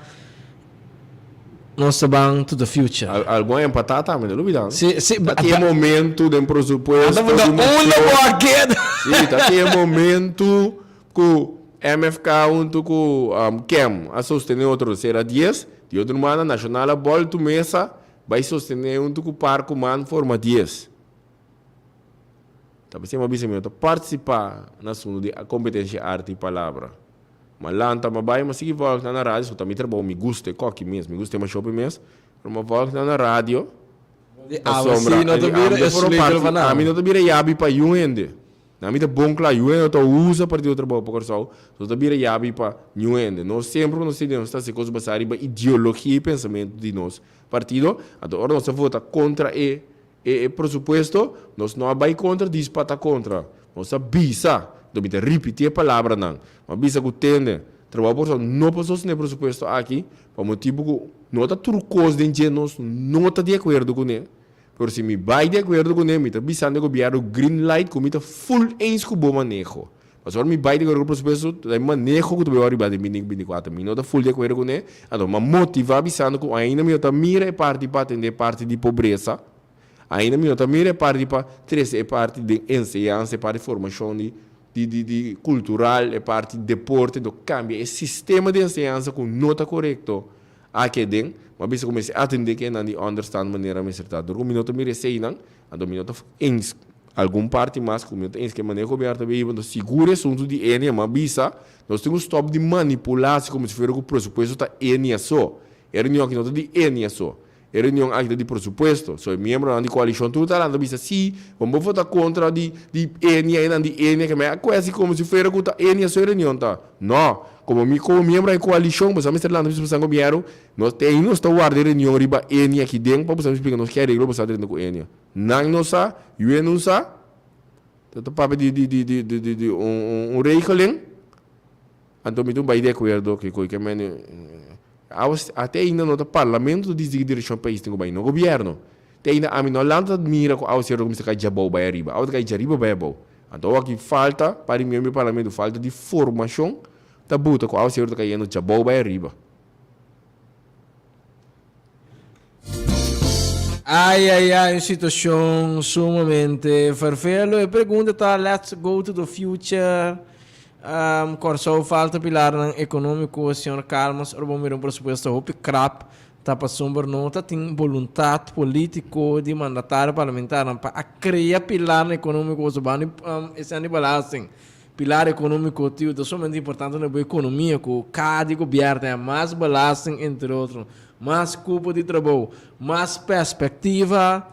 Nos ta ban to the future. Algun a empatá tambe, no lubidá no. Sí, sí. Ta tin e momento den presupuesto Anda di unda moshon. bo a keda. Sí, ta tin e momento ku MFK huntu ku KEM a sostené otro sera dies, di otro banda Nashonal a bòltu mesa bai sostené huntu ku par ku man forma dies. Ta p'esei mi a bisa mi no ta partisipá na asuntu di kompetensia arte i palabra. Mi a lanta, mi a bai, mi a sigui vòlg nan na radio, so ta mi trabou, mi gusta e kòki mes, mi gusta e mashopi mes, pero mi a vòlg nan na radio pasobra ami no ta bira yabi pa niun hende. Na mi ta bon kla, yu hende ta usa partido Trabou pa Kòrsou, no ta bira yabi pa niun hende. Nos semper ku nos tin nos ta hasi kos basá riba ideologia i pensamentu di nos partido. Anto ora nos ta vota kontra e e presupuesto, nos no a bai kontra dis pa ta kontra. Nos a bisa, anto mi ta ripití e palabranan, mi a bisa ku tende, Trabou pa Kòrsou no por sostené e presupuesto aki pa motibu ku no ta tur kos den dje nos no ta di akuerdo kuné. Pero si mi bai di akuerdo kuné, mi ta bisando e gobièrnu green light ku mi ta full eens ku bo maneho. Pasobra ora mi bai di akuerdo ku presupuesto, ta e maneho ku ta bai ariba den binti 24. Mi no ta full di akuerdo kuné, anto mi a motivá bisando ku ainda mi no ta mira e parti pa atendé e parti di pobresa, ainda mi no ta mira e parti pa trese e parti den enseñansa, e parti formashon di di di di kultural, e parti deporte, anto kambia e sistema di enseñansa ku no ta korekto. Aki aden, mi a bisa ku mester atendé ku enan di ònderstan manera mester ta. Dor ku mi no ta mira eseinan, anto mi no ta eens algun parti mas ku mi no ta eens ku e manera ku gobièrnu ta biba. Anto sigur e asuntu di enia, mi a bisa, nos tin ku stòp di manipulá asi komo si fuera ku presupuesto ta enia so. E reunion aki no ta di enia so. E reunion aki ta di presupuesto. So e miembronan di koalishon tur ta lanta bisa si, bo bo vota kontra di di enia enan di enia ke me a koe asi komo si fuera ku ta enia so e reunion ta. No, komo mi komo miembro di koalishon boso a mester lanta bisa boso gobierno nos te nos ta warda e reunion riba enia aki den pa boso a splika nos ke areglo boso a drenta ku enia. Nan no sa, yue no sa, ta ta papia di di di di di di un un regeling. Anto mi ta un bai di akuerdo ke koe ke mene awas te ainda no ta parlamento ta disidi ki direkshon pais tin ku bai no gobierno. Te ainda ami no lanta ta mira ku awas sierto ku mester kai djabou bai ariba awa ta kai djariba bai abou. Anto awor ki falta pa di miembro di parlamento falta di formashon ta buta ku awas sierto ta kayendo djabou bai ariba. Ai ai ai un situacion sumamente fervelo. E pregunta ta let's go to the future. Um, Kòrsou falta pilarnan ekonómiko, señor Calmes, ora bo mira un presupuesto hopi krap, ta pasobra no ta tin boluntat polítiko di mandatario parlamentarnan pa a krea pilarnan ekonómiko pasobra banda di um, esnan di belasting. Pilar economico tiu ta sumamente importante na bo economia cu cada di gobierno ta mas belasting entre otro, mas cupo di trabou, mas perspectiva.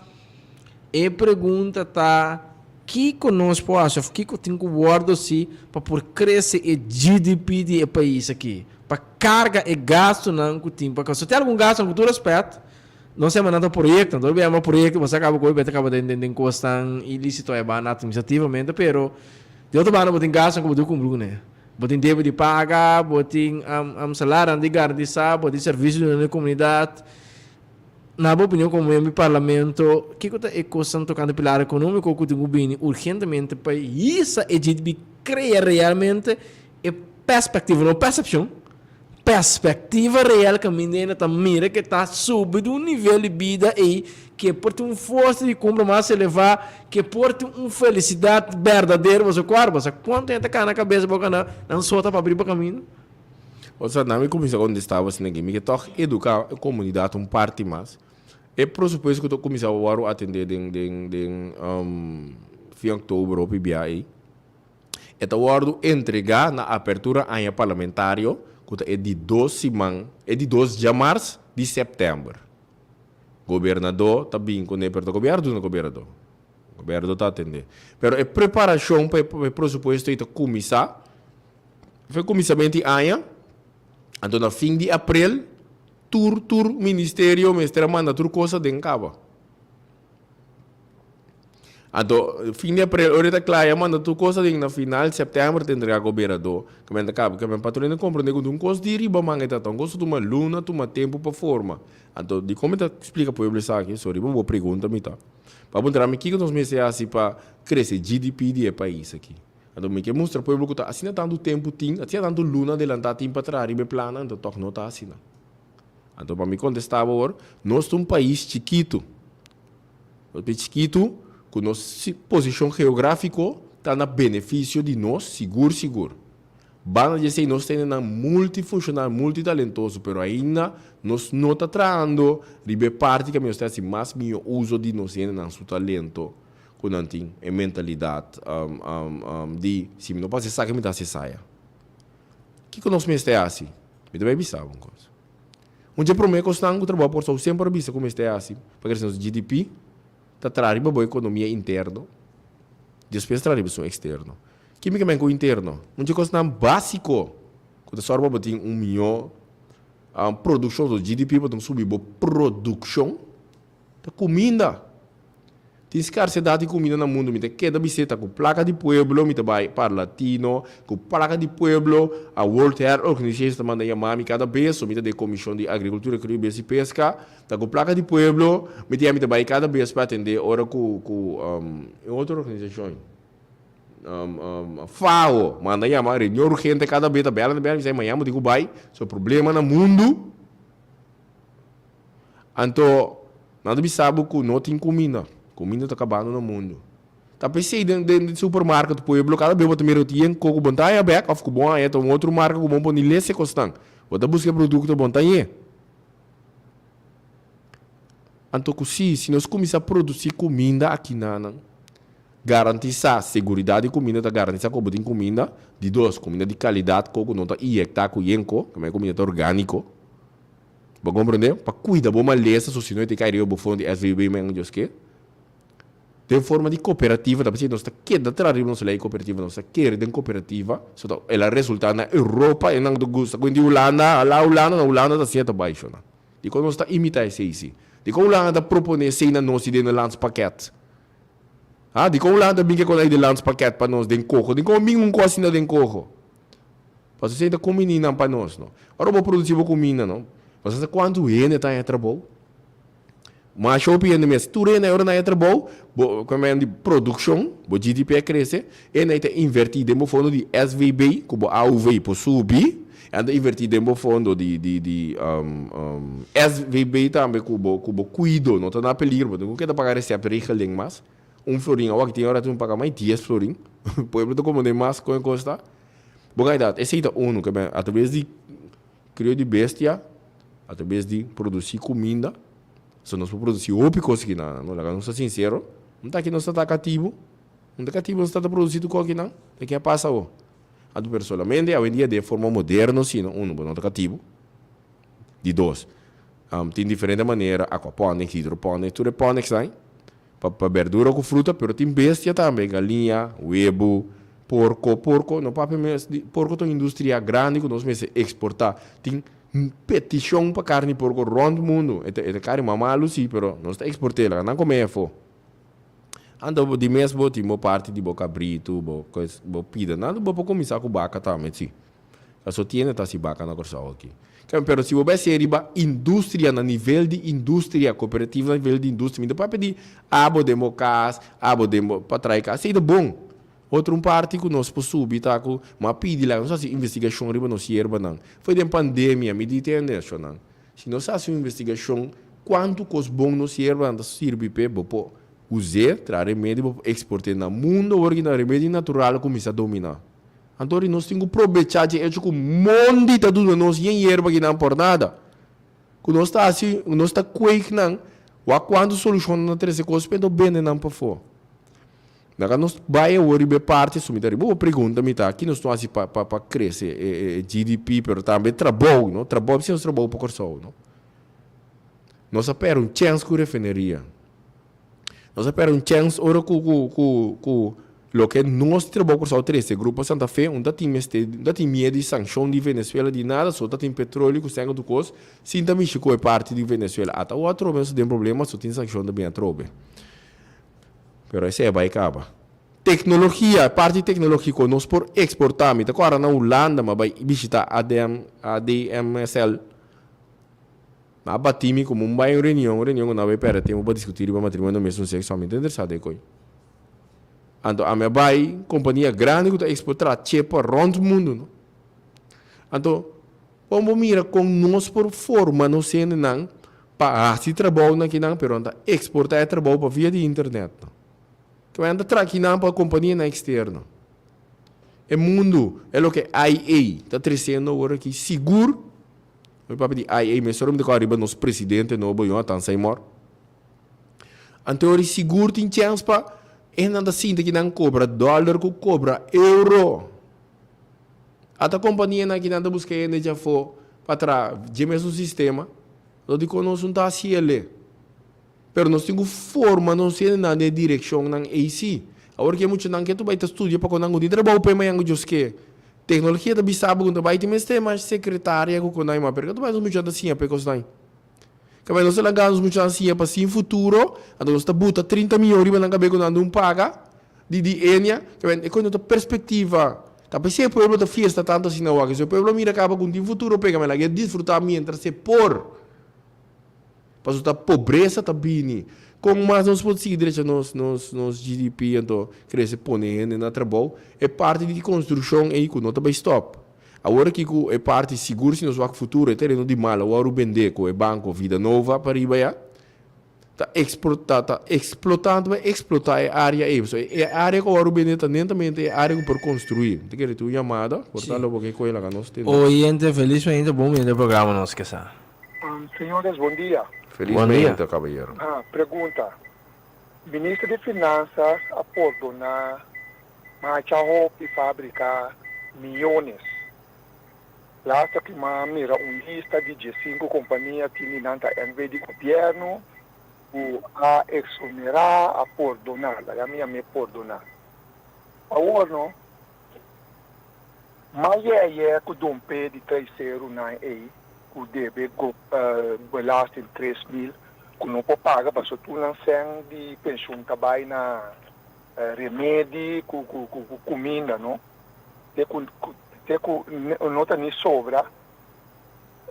E pregunta ta kico nos por haci of kico tin cu wordo haci pa por crece e GDP di e pais aki, pa carga e gastonan cu tin pa causa. Tin algun gastonan cu tur respet no se manda ta proyecto, anto bo yama proyecto bo sa caba cu hopi ta caba den den cosnan ilicito e banda administrativamente pero Di otro banda bo tin gastunan ku bo debe kumpli kuné. Bo tin debe di paga, bo tin salarionan di garantisa, bo tin servisio di duna na e komunidat. Na bo opinion komo miembro di parlamento, kiko ta e kosnan tokante pilar ekonómiko ku tin ku bini urgentemente pa hisa e GDP krea realmente e perspektiva, no persepshon, perspektiva real kaminda hende ta mira ke ta subi di un nivel di bida ei ke por tin un forsa di kumpra mas elevá, ke por tin un felisidat berdadero pasobra kuar bo sa kuantu hende ta kana kabesa bo kana nan sota pa abri bo kaminda. Osea, na mi kuminsá kontestá bo asina aki, mi ke tòg eduká e komunidat un parti mas. E presupuesto ku ta kuminsá wòrdu atendé den den den fin òktober hopi bia ei, e ta wòrdu entregá na apertura aña parlamentario ku ta e di dos siman, e di dos djamars di sèptèmber. Gobernadó ta bin kuné, pero ta gobièrnu duna gobernadó. Gobernadó ta atendé. Pero e preparashon pa e presupuesto ei ta kuminsá. Fe kuminsamentu di aña, anto na fin di aprel tur tur ministerio mester a manda tur kos aden kaba. Anto fin di aprel ora e ta kla e a manda tur kos aden na final sèptèmber ta entrega goberadó. Kimen ta kaba, kimen patrona komprende ku un kos di riba man e ta ta un kos ta tuma luna, tuma tempu pa forma. Anto dikon mi ta splika pueblo esaki? Sorry pa bo pregunta mi ta. Pa puntra mi kiko nos mester hasi pa krese GDP di e pais aki. Anto mi ke mustra pueblo ku ta asina tantu tempu tin, asina tantu luna adelantá tin pa traha riba e plannan, anto tòg no ta asina. Anto pa mi kontestá bo awor, nos ta un pais chikitu. Nos pais chikitu ku nos posishon geográfiko ta na benefisio di nos sigur sigur. Banda di esei nos ta hendenan multifunshonal, multitalentoso, pero ainda nos no ta trahando riba e parti ku nos ta hasi mas mihó uso di nos hendenan su talento. Ku nan tin e mentalidat di si mi no por hasi esaki mi ta hasi esaya. Kiko nos mester hasi? Mi ta bai bisa bo un kos. Un dje promé kosnan ku Trabou Kòrsou semper a bisa ku mester hasi pa krese nos GDP ta traha riba bo ekonomia interno, despues traha riba esun eksterno. Ki mi ke men ku interno? Un dje kosnan básiko ku ta sòru pa bo tin un mihó produkshon, so GDP bo ta subi bo produkshon. Ta kuminda. Tin skarsedat di kuminda na mundu. Mi ta keda bisita ku plaka di pueblo, mi ta bai Parlatino, ku plaka di pueblo, a World Health Organization ta manda yama mi kada bes, so mi ta den Komishon di Agrikultura, Krio, Bes i Peska. Ta ku plaka di pueblo, mi ta ya mi ta bai kada bes pa atende ora ku ku e otro organisashon FAO manda yama reunion urgente kada bes, ta bèla ta bèla, mi sa mañana bo tin ku bai, so problema na mundu. Anto, nan ta bisa bo ku no tin kuminda. Kuminda ta kabando na mundu. Ta p'esei den den supermarket pueblo kada bes bo ta mira ku tin yen koko bo no ta haña bèk òf ku bo haña ta un otro marka ku bo no por ni lesa e kosnan. Bo ta buska e produkto bo no ta hañ'é. Anto ku si, si nos kuminsá produsí kuminda akinanan, garantisá seguridat di kuminda ta garantisá ku bo tin kuminda. Di dos, kuminda di kalidat koko no ta iyektá ku yen ko, pasobra e kuminda ta orgániko. Bo comprende? Pa cuida bo malesa, so si no e ta cay riba bo fondo di SVB men Dios ke. Den forma di cooperativa, ta pasobra nos ta keda traha riba nos ley cooperativa, nos ta kere den cooperativa, so ta el a resulta na Europa, e nan ta gusta cu di Hulanda, ala Hulanda, na Hulanda ta asina ta bay shona. Dicon nos ta imita esey si? Dicon Hulanda ta propone esey na nos di den e landspakket? Ha? Dicon Hulanda ta bin ke con ay di landspakket pa nos den coho? Dicon bin un cos asina den coho? Pasobra esei ta kumininan pa nos, no. Ora bo produsí bo kuminda, no, bo sa kuantu hende ta haña trabou? Masha hopi hende mes. Tur hende ora nan haña trabou, bo komo di produkshon, bo GDP a krese, e nan ta invertí den bo fondo di SVB, ku bo AOV por subi, e nan ta invertí den bo fondo di di di SVB tambe ku bo ku bo kuido no ta na peligro, bo no tin ku keda paga receptregeling mas. Un florin awor aki tin ora tin paga mas dies florin. Pueblo ta komprende mas kon e kos ta. Bo kaidat, esei ta unu ke ben atraves di krio di bestia, atraves di produsí kuminda, so nos por produsí hopi kos aki nan, no? Laga nos ta sinsero, no ta aki nos ta ta katibu, no ta katibu nos ta ta produsí tur kos aki nan, ta ke a pasa awor? Anto pero solamente awendia den forma moderno si no, unu, bo no ta katibu, di dos, tin diferente manera, aquaponics, hydroponics, tur e ponics nan. Pa berdura ku fruta, pero tin bestia tambe, galiña, webu, porko. Porko, no papia mes di porko ta un industria grandi ku nos mester eksportá. Tin petishon pa karni porko rònt mundu. E ta e ta karni mas malu si, pero nos ta eksport'é, laga nan kom'é afó. Anto bo di mes bo tin bo parti di bo kabritu, bo kos, bo pida nan, bo por kuminsá ku baka tambe si. Paso tiene ta hasi baka na Kòrsou aki. Kèn, pero si bo bai hasié riba industria, na nivel di industria, kooperativa na nivel di industria, mi ta papia di abo den bo kas, abo den bo patrai kas, esei ta bon. Otro un parti ku nos por subi ta ku mi a pidi laga nos hasi investigashon riba nos yerbanan. Foi den pandemia mi di tende eshonan. Si nos hasi un investigashon kuantu kos bon nos yerbanan ta sirbi p'e, bo por us'é, traha remedi, bo por eksport'é na mundo awor ki na remedi natural a kuminsá dominá. Anto ri nos tin ku probechá dje echo ku mondi ta duna nos yen yerba kinan por nada. Ku nos ta hasi, nos ta kweek nan, wak kuantu solushon nan ta trese kos p'e bende nan pafó. Laga nos bai awor riba e parti su mi ta riba bo pregunta mi ta ki nos no hasi pa pa pa krese e e GDP pero tambe trabou no trabou si nos trabou pa Kòrsou no. Nos a pèrdè un chèns ku refineria. Nos a pèrdè un chèns ora ku ku ku ku loke nos trabou Kòrsou trese Grupo Santa Fe un ta tin mester un ta tin miedu di sankshon di Venezuela di nada so ta tin petroleo ku sèn ku tur kos sin ta mishi ku e parti di Venezuela ata awor atrobe nos ta den problema so tin sankshon ta bin atrobe. Pero esei a bai kaba. Teknologia, e parti teknologiko nos por eksportá. Mi ta kòrda na Hulanda mi a bai bishitá ADM, ADMSL. Nan a batí mi komo un bai un reunion, un reunion ku nan a bai pèrdè tempu pa diskutí riba matrimonio mesun sekso. Ami ta interesá den koi. Anto ami a bai kompania grandi ku ta eksportá chepa rònt mundu no. Anto Kon bo mira kon nos por forma nos hendenan pa hasi trabounan akinan pero nan ta eksportá e trabou pa via di internet. Ke nan ta traha akinan pa kompanianan eksterno. E mundu e loke IA ta tresiendo awor aki sigur. Mi papia di IA mesora mi ta kòrda riba nos presidente nobo Jonathan Seymour. Anto ori sigur tin chèns pa e hendenan ta sinti akinan kobra dòler ku kobra euro. Ata kompanianan aki nan ta buska hende djafó pa traha dje mesun sistema, lo dikon nos un ta hasi el'e. Pero nos tin ku forma nos hendenan den e direkshonnan ei sí. Awor ke muchanan ke ta bai ta studia pa kon nan ku tin trabou p'e mañan ku Dios ke. Teknologia ta bisa bo ku ta bai tin mester mas sekretaria ku kon nan mas, pero ke ta bai nos muchanan ta siña p'e kosnan. Kaminda nos ta laga nos muchanan siña pa sin futuro, anto nos ta buta 30 miyon riba nan kabe ku nan dun paga di di enia, kaminda e kos no ta perspektiva. Ta p'esei e pueblo ta fiesta tantu asina awor, si e pueblo mira kaba ku tin futuro p'e kaminda laga e disfruta mientras e por. Pasobra ta pobresa ta bini. Kon mas nos por sigui drecha nos nos nos GDP anto krese pone hende na trabou? E parti di konstrukshon ei ku no ta bai stòp. Awor aki ku e parti sigur si nos wak futuro e tereno di mal awor bende ku e banko Vida Nova pa riba ya ta explota ta explotando bai explota e area ei pasobra e area ku awor bende ta netamente e area ku por construi. Mi ta kere tin un yamada por ta lo bo ke koe laga nos tende. Oyente felis mainta bon bini den programa nos ke sa. Señores bon dia. Felis mainta caballero. Pregunta, Minister di Finanzas a pordona Macha hopi fabrica miyones. Laatst aki m'a mira un lista di diesinku compania tin di nan ta NV di gobierno cu a exonera, a pordona, laga mi yam'e pordona. Awor no, m'a yeye cu Don Pe di Traiserunan ey cu debe belasting 3000 cu no por paga pasobra tur nan cen di pensioen ta bay na remedi ku ku ku kuminda no te ku te ku no ta ni sobra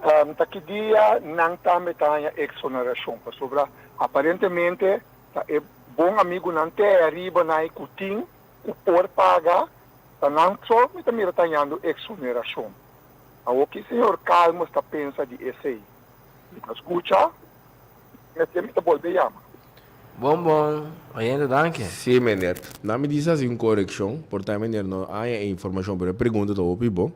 ta ki dia nan tambe ta haña eksonerashon pasobra aparentemente ta e bon amigunan te ariba nan ku tin ku por paga ta nan so mi ta mira ta hañando eksonerashon awor ki señor Calmes ta pensa di esei mi ta skucha mi ta bolbe yama. Bon bon oyente danki. Sí meneer. Na mi disa haci un coreccion, por ta meneer no haña e informacion pero e pregunta ta hopi bon.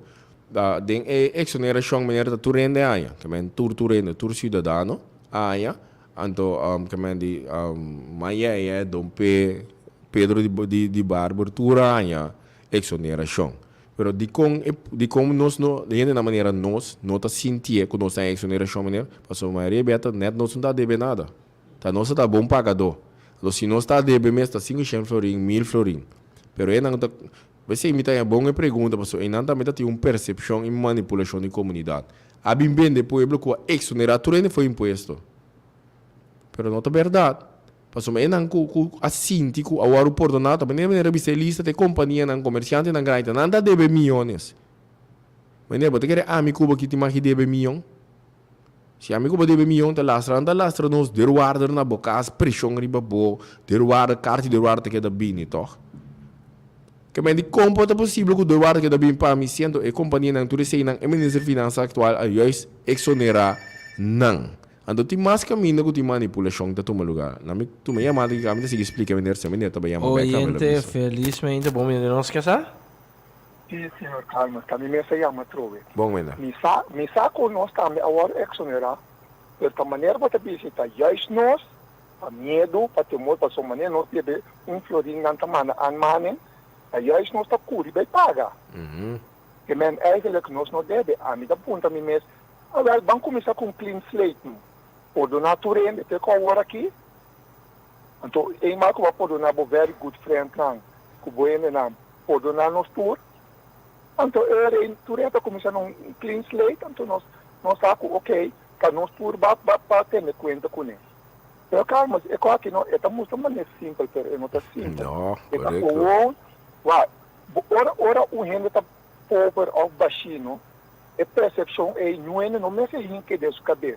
Den e exoneracion meneer ta tur hende haña, ke men tur tur hende, tur ciudadano a haña, anto ke men di Mayeye, Don Pe, Pedro di di Barber tur a haña exoneracion. Pero dikon e dikon nos no hende na manera nos no ta sintié ku nos ta haña exoneracion meneer? Pasobra mayoria bia ta net nos no ta debe nada. Ta nos a ta bon pagadó. Anto si nos ta debe mes ta sinku shen florin, mil florin. Pero enan ta, p'esei mi ta haña bon e pregunta pasobra einan tambe ta tin un persepshon i manipulashon di komunidat. A bin bende pueblo ku a eksonerá tur hende for impuesto. Pero no ta bèrdat. Pasobra enan ku ku a sinti ku a wòrdu pordoná ta manera manera bisa e lista ta e kompanianan, komersiantenan grandi ta nan ta debe miyones. Meneer, bo ta kere ami ku bo aki tin maki debe miyon? Si ami ku bo debe miyon ta lastra, nan ta lastra nos deurwaarder na bo kas, preshon riba bo, deurwaarder, karta di deurwaarder ta keda bini tòg? Ke men di kon por ta posibel ku deurwaarder keda bini pa mi siendo e kompanianan tur eseinan e minister di finansa aktual a juist eksonerá nan? Anto tin mas kaminda ku tin manipulashon ta tuma lugá. Na mi tuma e yamada aki mi ta sigui splika meneer si meneer ta bai yama bèk tambe lo Oyente bisa. felizmente bon meneer nos ke sa. Sí, señor Calmes, ta mi mes a yama atrobe. Bon, meneer. Mi sa, mi sa cu nos tambe a worde exonerá, pero ta manera bo ta bisa ta juist nos, pa miedu, pa temor, pasobra manera nos debe un florin nan ta manda aanmaning, ta juist nos ta curi bay paga. Ke men eigenlijk nos no debe. Ami ta puntra mi mes, awel, ban cuminsa cu un clean slate nu. Pordoná tur hende te cu awor aki. Anto, eenmaal cu bo a pordoná bo very good friendnan, cu bo hendenan, Pordoná nos tur. Anto e rei tur e ta kuminsá na un clean slate, anto nos nos sa ku ok, pa nos tur ba ba ba tene kuenta kuné. Pero Carlos, e kos aki no, e ta mustra manera simpel, pero e no ta simpel. No, E ta korekto. gewoon, wak, bo ora ora un hende ta pober òf bashino, e persepshon ei niun hende no mester hinke den su kabes.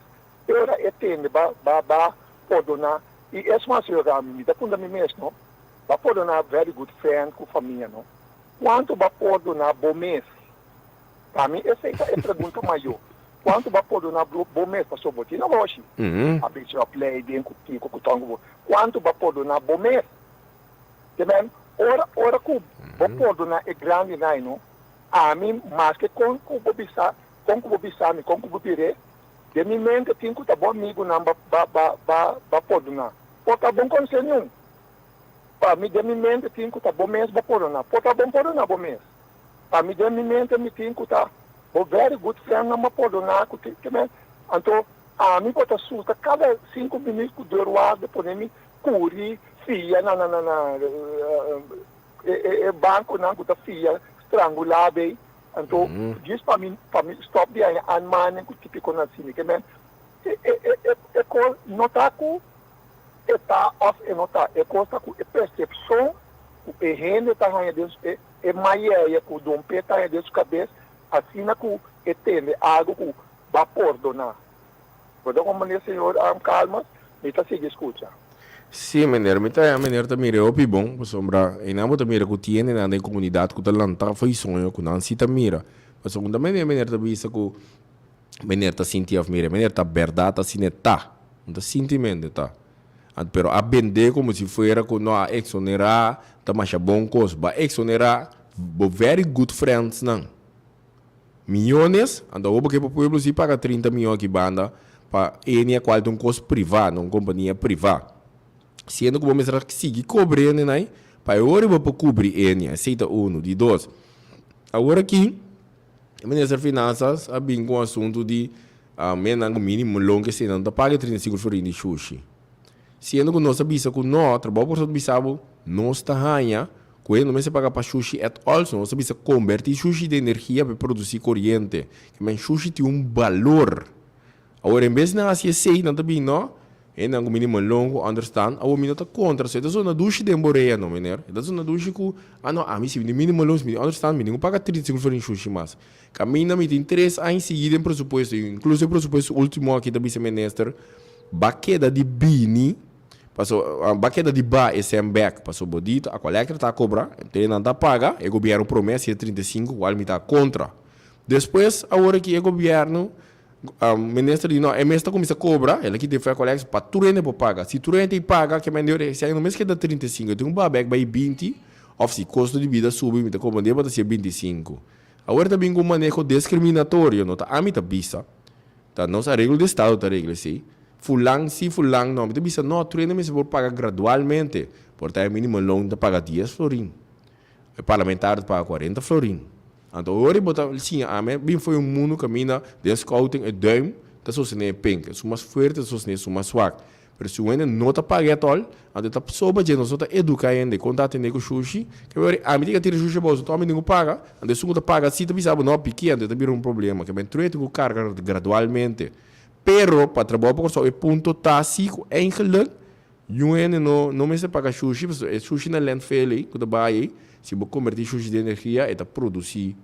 Ora e tende ba ba ba pordoná, i es mas yo mi mi ta puntra mi mes no, Ba pordoná very good friend ku famia no. Kuantu ba pordoná bo mes? Pa mi esei ta e pregunta mayó. Kuantu ba pordoná bo mes? Pasobra bo tin negoshi. A bisi a play den ku kiko ku ton ku bo. Kuantu ba pordoná bo mes? Te men ora ora ku bo pordoná e grandinan no, ami maske kon ku bo bisa kon ku bo bisa mi kon ku bo bir'é, den mi mente tin ku ta bo amigunan ba ba ba ba pordoná. Por ta bon konsé niun. Pa mi den mi mente tin ku ta bo mes bo pordoná. Por ta bon pordoná bo mes. Pa mi den mi mente mi tin ku ta bo very good friend nan bo pordoná ku tin ke men. Anto ami bo ta susta kada sinku minüt ku deurwaarde pone mi kuri fia na na na na e e bankonan ku ta fia strangulá bei. Anto djis pa mi pa mi stop di haña aanmaning ku tipikonan asina ke men e e e e kos no ta ku E ta òf e no ta. E kos ta ku e persepshon ku e hende ta haña den su, e mayeya ku Don Pe ta haña den su kabes, asina ku e tende algu ku ba pordoná. Bo ta komprendé, señor Calmes? Mi ta sigui skucha. Sí, meneer. Mi ta haña meneer ta mira e hopi bon, pasobra einan bo ta mira ku tin hendenan den komunidat ku ta lanta for e soño ku nan sí ta mira. Pasobra un ta meneer meneer ta bisa ku Meneer ta sinti of mira, meneer ta berdad asina e ta. No ta sintimente ta. Anto pero a bende como si fuera cu no a exonera ta masha bon cos. Bo a exonera bo very good friends nan. Miyones, anto awor bo ke pa pueblo si paga 30 miyon aki banda pa enia cual ta un cos priva, no un compania priva. Siendo cu bo mester a sigui cobra ene nai pa e ora bo por cubri enia. Esey ta uno. Di dos, awor aki. E minister Finanzas a bin ku un asuntu di mennan ku minimo loon ke esei nan ta paga e 35 florin di shushi. Siendo ku nos a bisa ku no, trabou por ta bisa bo nos ta haña ku e no mester paga pa shushi at all, so nos ta bisa kombertí shushi den energia pa e produsí koriente. Ke men shushi tin un balor. Awor en bes di nan hasi esei nan ta bin no, hendenan ku mini malon ku understand, awor mi no ta kontra so e ta zona dushi den bo rea no meneer, e ta zona dushi ku ah no ami si mi mini malon si mi understand mi tin ku paga 35 florin shushi mas. Kaminda mi tin tres aña sigui den presupuesto inkluso e presupuesto ultimo aki ta bisa minister ba keda di bini paso ba keda di ba e sèn bèk paso bo di Aqualectra ta kobra te nan ta paga e gobierno prome a sier 35 kual mi ta kontra. Despues awor aki e gobierno Minister di no, e mes ta kuminsá kobra, el a kita e fè kolèks pa tur hende por paga. Si tur hende paga, ke mende ora si no mes keda 35, e tin ku baha bèk bai 20, òf si kosto di bida subi mi ta komprendé bo ta siña 25. Awor ta bin ku un maneho deskriminatorio, no ta ami ta bisa, ta nos areglo di estado ta regla esei, fulan si fulan no, mi ta bisa no, tur hende mester por paga gradualmente, por ta e minimum loon ta paga dies florin. E parlamentario ta paga 40 florin. Anto ora bo ta siña ami bin fo'i un mundu kaminda den scouting e duim ta sostené e pink, esun mas fuerte ta sostené esun mas swak. Pero si un hende no ta paga etòl, anto e ta soba dje, nos no ta eduká hende kon ta atendé ku shushi. Ke ora ami tin ke tira shushi abou, anto ami tin ku paga, anto esun ku ta paga si ta bisa bo no piki, anto e ta bira un problema. Ke men tur e tin ku karga gradualmente. Pero pa trabou pa Kòrsou e punto ta si ku eigenlijk. Niun hende no no mester paga shushi pasobra e shushi na landfill ei ku ta bai ei, si bo kombertí shushi den energia e ta produsí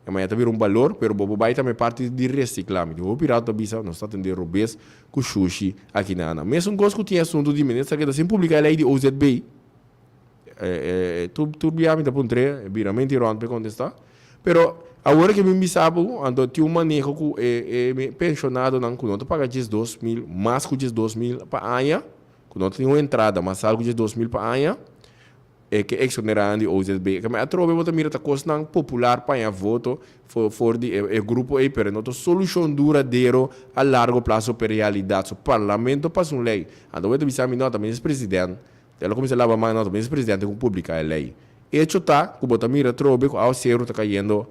e mañana ta bira un balor pero bo por bai tambe parti di resiklá. Mi tin hopi rato ta bisa nos ta atendé robes ku shushi aki na nan. Mesun kos ku tin e asuntu di minister keda sin publiká e lei di OZB. Tur tur bia mi ta puntr'é, e bira menti rònt pa e kontestá. Pero awor ke mi bisa bo, anto tin un maneho ku e e penshonadonan ku no ta paga 12.000, mas ku 12.000 pa aña, ku no tin un entrada mas altu ku 12.000 pa aña, e ke eksonerá nan di OZB. Keme atrobe bo ta mira ta kosnan popular pa haña voto for for di e e grupo ei, pero no ta solushon duradero a largo plaso pa e realidat. So parlamento pasa un lei. Anto bo ta bisa mi, no, ta minister president. El a kuminsá laba man na otro minister presidente ku publiká e lei. Echo ta ku bo ta mira atrobe ku awaseru ta kayendo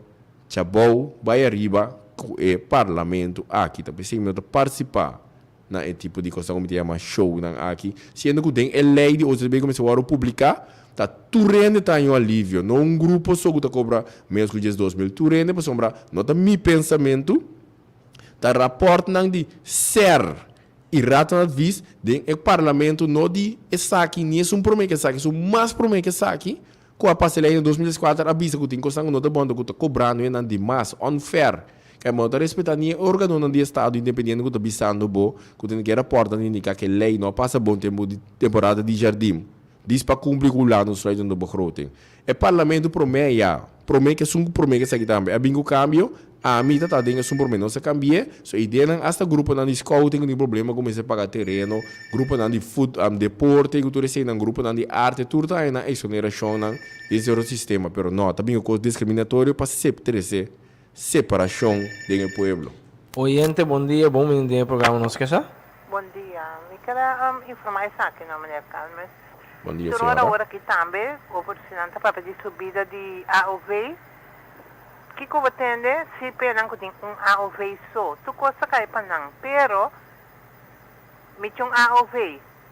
djabou bai ariba ku e parlamento aki. Ta p'esei mi no ta partisipá na e tipo di kosnan ku mi ta yama shownan aki, siendo ku den e lei di OZB ku mester wòrdu publiká ta tur hende ta haña un alivio, no un grupo so ku ta kobra ménos ku 12.000, tur hende pasobra no ta mi pensamentu, ta rapòrtnan di ser. I Raad van Advies den e Parlamento no di esaki ni esun prome ke esaki, esun mas prome ke esaki ku a pasa e lei na 2014 a bisa ku tin kosnan ku no ta bon ku ta kobrando hendenan di mas, unfair. Kaya bo no ta respeta ni e organonan di estado independiente ku ta bisando bo ku tin ke raportnan ta indiká ku e lei no a pasa bon tempu di temporada di jardim. Dis pa kumpli ku landsluitende begroting. E parlamento promé ya, promé ku esun ku promé ku esaki tambe a bin ku kambio, ami ta ta den esun promé, nos a kambi'é, so ideanan asta gruponan di scouting ku tin problema ku mester paga tereno, gruponan di fut deporte ku tur eseinan, gruponan di arte, tur ta haña nan eksonerashonnan den sierto sistema, pero no, ta bin ku kos diskriminatorio pa sep trese separashon den e pueblo. Oyente bon dia, bon bini den e programa Nos Ke Sa. Bon dia, mi ker a informa esaki no meneer Calmes. Bon dia Tur ora señora. ora aki tambe over si nan ta papia di subida di AOV. Kiko bo tende? Si pe nan ku tin un AOV so. Tur kos ta kai pa nan. Pero mi tin un AOV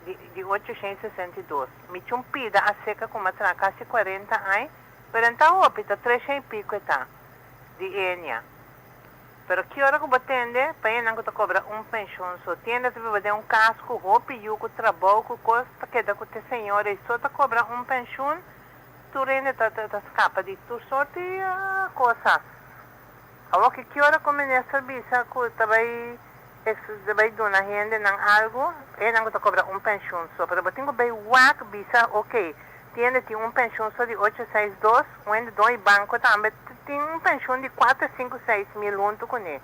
di di 862. Mi tin un pida a seka ku mi a traha kasi 40 aña, pero en ta hopi, ta 300 i piko e ta di enia. Pero ki ora ku bo tende pa e nan ku ta kobra un penshon so tiende ta biba den un kas ku hopi yu ku trabou ku kos ta keda ku te señora i so ta kobra un penshun tur hende ta ta skapa di tur sorti kosa. Awor ki ki ora ku minister bisa ku ta bai ta bai duna hendenan algu e nan ku ta kobra un penshun so pero bo tin ku bai wak bisa ok Tiende tin un penshun so di ocho seis dos, un hende don i banko tambe tin un penshun di kuater sinku seis mil huntu kuné.